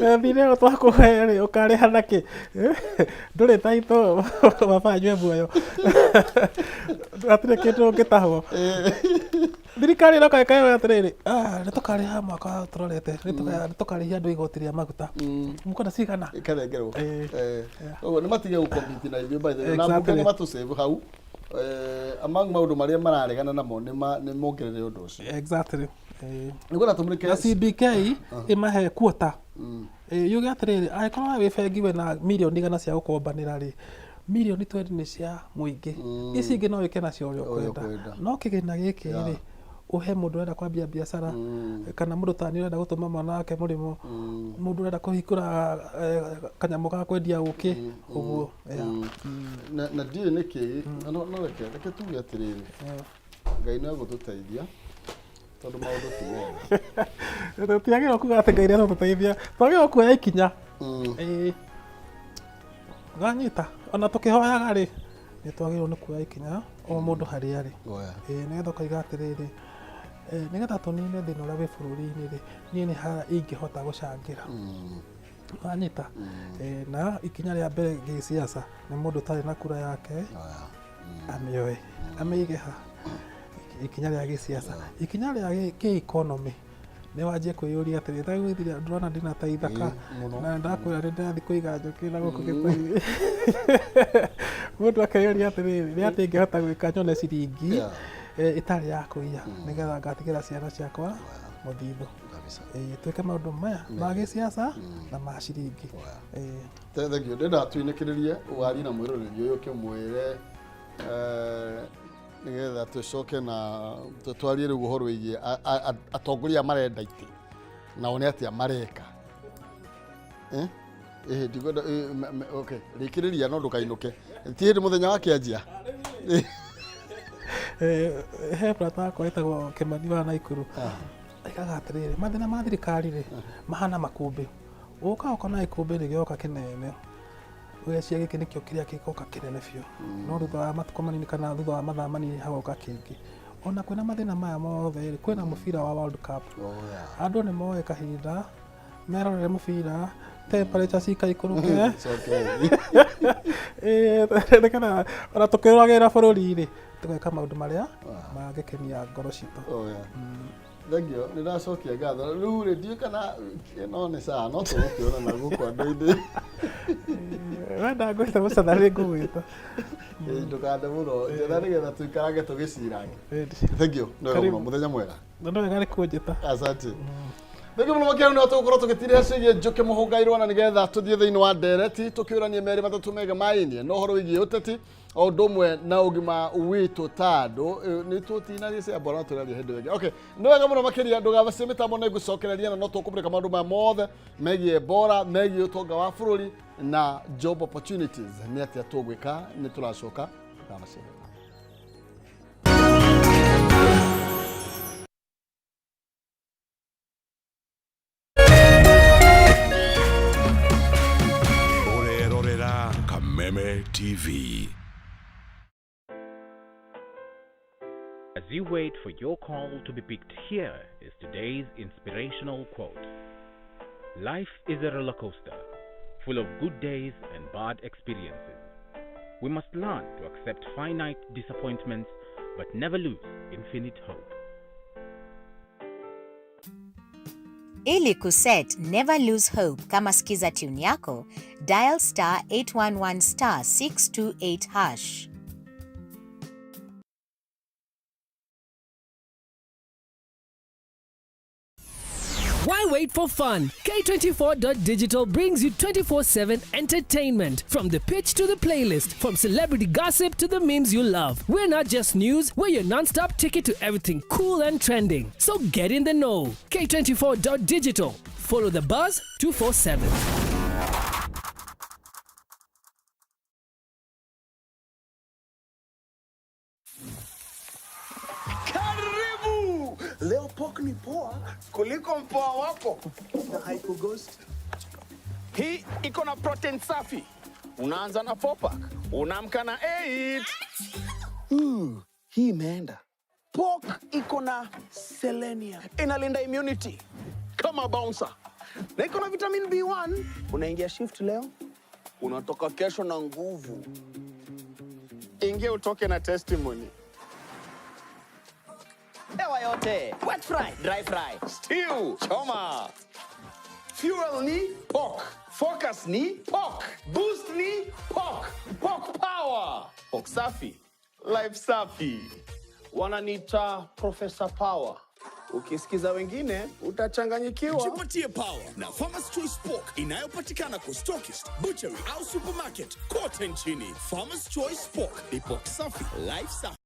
Thirĩ ũyũ twakũhe rĩ, ũkarĩha nakĩ? Ndũrĩ taitũ, baba anyue muoyo, hatirĩ kĩndũ ũngĩtahwo." Thirikari ĩroka ĩkaĩra atĩrĩrĩ, "Ah, nĩ tũkarĩha mwaka tũrorete, nĩ tũkarĩhia andũ igoti rĩa maguta, mũkwenda cigana?" Ikarengerwo. Eh. Koguo nĩ matige gũkompete na ithuĩ, by the way, na mbunge nĩ matũsave hau. Among maũndũ marĩa mararegana namo nĩ mongerere ũndũ ũcio. Exactly. Nĩngwenda tũmũrĩke. Na CBK ĩmahe quota. Yuge atĩrĩrĩ, angĩkorwo we wĩ bengi wĩna mirioni 100 cia gũkombanĩra rĩ, mirioni 20 nĩ cia mũingĩ, ici ingĩ no wĩke nacio ũrĩa ũrĩa ũkwenda. Ũkwenda. No kĩgĩna gĩkĩ rĩ, ũhe mũndũ ũrenda kwambia biacara, kana mũndũ tani ũrenda gũtũma mwana wake mũrĩmo, mũndũ ũrenda kũhingũra kanyamũ ga kwendia ũkĩ ũguo, yeah. Na ndiũĩ nĩkĩ, no reke tuge atĩrĩrĩ, Ngai no egũtũteithia tondũ maũndũ ti mega. Tũtiagĩrĩirwo kuga atĩ Ngai nĩegũtũteithia, twagĩrĩirwo kuoya ikinya. Ĩĩ, wanyita, ona tũkĩhoyaga rĩ, nĩ twagĩrĩirwo nĩ kuoya ikinya o mũndũ harĩa arĩ. Oya. Ĩĩ, nĩgetha ũkaiga atĩrĩrĩ, nĩgetha tũnine thĩna ũrĩa wĩ bũrũri-inĩ rĩ, niĩ nĩ ha ingĩhota gũcangĩra? Wanyita? Na ikinya rĩa mbere gĩsiasa nĩ mũndũ ũtarĩ na kura yake Oya. amĩoe amĩige ha. Ikinya rĩa gĩsiasa, ikinya rĩa kĩ-economy nĩ wanjie kwĩyũria atĩrĩ, ndagwĩthiria ndĩrona ndĩna ta ithaka. Ĩĩ, mũno. Na ndakwĩra nĩ ndĩrathiĩ kũiga njũkĩ na gũkũ gĩtũi, mũndũ akeyũria atĩrĩrĩ, nĩ atĩ ingĩhota gwĩka nyone ciringi ĩtarĩ ya kũiya, nĩgetha ngatigĩra ciana ciakwa mũthithũ? Kabisa. Twĩke maũndũ maya ma gĩsiasa na ma ciringi. Oya. Ĩĩ. Thank you. Ndĩrenda twinĩkĩrĩrie warie na mwĩroreri ũyũ, ũkĩmwĩre nĩgetha tũcoke na twarie rĩu ũhoro wĩgiĩ atongoria marenda itĩ nao nĩ atĩa mareka. Eh? Ĩhĩ, ndikwenda okay, rĩkĩrĩria no ndũkainũke, ti hĩndĩ mũthenya wa kĩanjia. He brata wakwa wĩtagwo Kĩmani wa Naikuru, aigaga atĩrĩrĩ, mathĩna ma thirikari rĩ mahana makũmbĩ, ũka ũkona ikũmbĩ rĩgĩoka kĩnene, ũgeciria gĩkĩ nĩkĩo kĩrĩa gĩgoka kĩnene biũ, no thutha wa matukũ manini kana thutha wa mathaa manini hagoka kĩngĩ. Ona kwĩna mathĩna maya mothe rĩ, kwĩna mũbira wa World Cup. Oh, yeah. Andũ nĩ moe kahinda merorere mũbira, temperature cikaikũrũke. It's okay. Nĩgetha ona tũkĩroragĩra bũrũri rĩ, tũgeka maũndũ marĩa mangĩkenia ngoro citũ. Oh, yeah. Thank you. Nĩ ndacokia ngatho. Rĩu rĩ, ndiũĩ kana no nĩ sawa, no tũgũkĩona na gũkũ andũ-inĩ. Wenda ngwĩta mũcatha nĩ ngũgwĩta. Ĩ, ndũkande mũno njetha nĩgetha tũikarange tũgĩcirange. Ĩĩ. Thank you. Nĩ wega Karibu. mũno, mũthenya mwega. Na no wega nĩ kũnjĩta. Asante. Thank you mũno makĩria. Nĩ tũgũkorwo tũgĩtirĩra ciĩgiĩ Njũkĩ Mũhũngairwo na nĩgetha tũthiĩ thĩinĩ wa ndereti tũkĩũranie merĩ matatũ mega maĩnie na ũhoro wĩgiĩ ũteti o ũndũ ũmwe na ũgima witũ tandũ nĩ tũtinarie cia mbora tũraria hĩndĩ ĩngĩ. Okay, nĩ wega mũno makĩria. Ndũgabacie mĩtambo, nĩ ngũcokereria na no tũkũmũrĩka maũndũ maya mothe megiĩ bora, megiĩ ũtonga wa bũrũri na job opportunities, nĩ atĩa tũgwĩka. Nĩ tũracoka, ndũgabacie mĩtambo. Ũrerorera Kameme TV. As you wait for your call to be picked, here is today's inspirational quote. Life is a roller coaster, full of good days and bad experiences. We must learn to accept finite disappointments but never lose infinite hope. Ili kuset Never Lose Hope kama skiza tune yako, dial *811*628#. Why wait for fun? K24.digital brings you 24/7 entertainment. From the pitch to the playlist, from celebrity gossip to the memes you love. We're not just news, we're your non stop ticket to everything cool and trending. So get in the know. K24.digital. Follow the buzz 247. Karibu! Leo pork ni poa kuliko mpoa wako na haikughost. Hii iko na protein safi. Unaanza na 4 pack, unaamka na 8. Hii imeenda. Pork iko na selenium, inalinda immunity kama bouncer, na iko na vitamin B1. Unaingia shift leo, unatoka kesho na nguvu. Ingia utoke na testimony. Hewa yote, wet fry, dry fry, stew, choma. Fuel ni pork, focus ni pork, boost ni pork, pork power. Pork safi, life safi. Wananiita Professor Power. Ukisikiza wengine utachanganyikiwa. Jipatie power na Farmers Choice Pork inayopatikana kwa stockist, butchery au supermarket kote nchini. Farmers Choice Pork ni pork safi, life safi.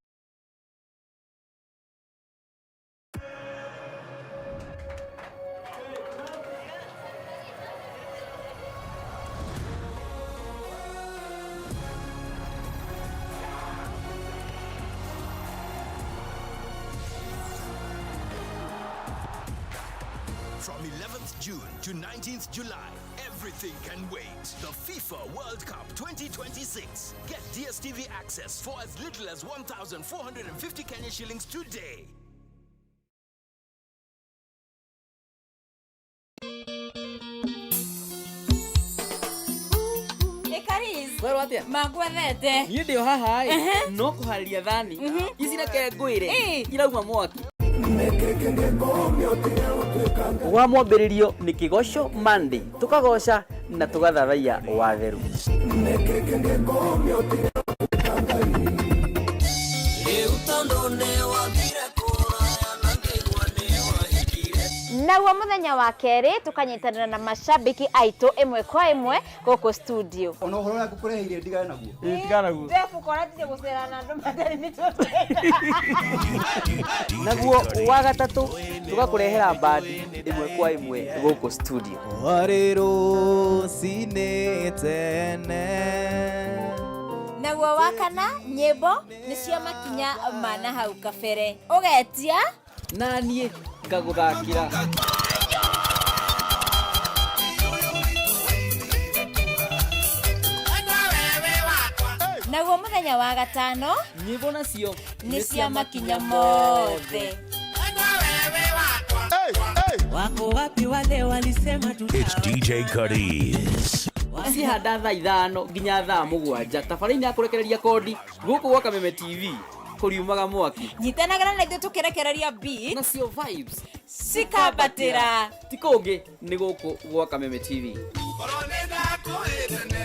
From 11th June to 19th July, everything can wait. The FIFA World Cup 2026. Get DSTV access for as little as 1,450 Kenya shillings today. Werwo atia? Mangwethete. Niĩ ndĩ o haha ĩ, no kũharĩria thani ici reke ngwĩre irauma mwaki. Wa mwambĩrĩrio nĩ Kĩgoco Monday, tũkagoca na tũgathathaiya watheru. Naguo muthenya wa kerĩ tũkanyitanĩra na mashabiki aitũ ĩmwe kwa ĩmwe gũkũ studio. Ona ũhoro ũrĩa ngũkũreheire ndigane naguo. Tigana naguo. Jeff ũkora gũcera na andũ matarĩ mĩtwe. Naguo wa gatatũ tũgakũrehera bandi ĩmwe kwa ĩmwe gũkũ studio. Warĩ rũcinĩ tene. Naguo wa kana nyĩmbo nĩ cia makinya ma na hau kabere ũgetia na niĩ ngagũthakĩra. Naguo muthenya wa gatano nyĩmbo nacio nĩ cia makinya mothe. Wako wapi wale walisema It's DJ Cuddies. Cihanda thaa 5 nginya thaa 7 tabarĩinĩ ya kũrekereria kondi gũkũ gwa Kameme TV kũriumaga mwaki. Nyitanagĩra na ithuĩ tũkĩrekereria beat nacio vibes cikambatĩra. Ti kũngĩ nĩ gũkũ gwa Kameme TV. Korwo nĩ ndakũhĩte.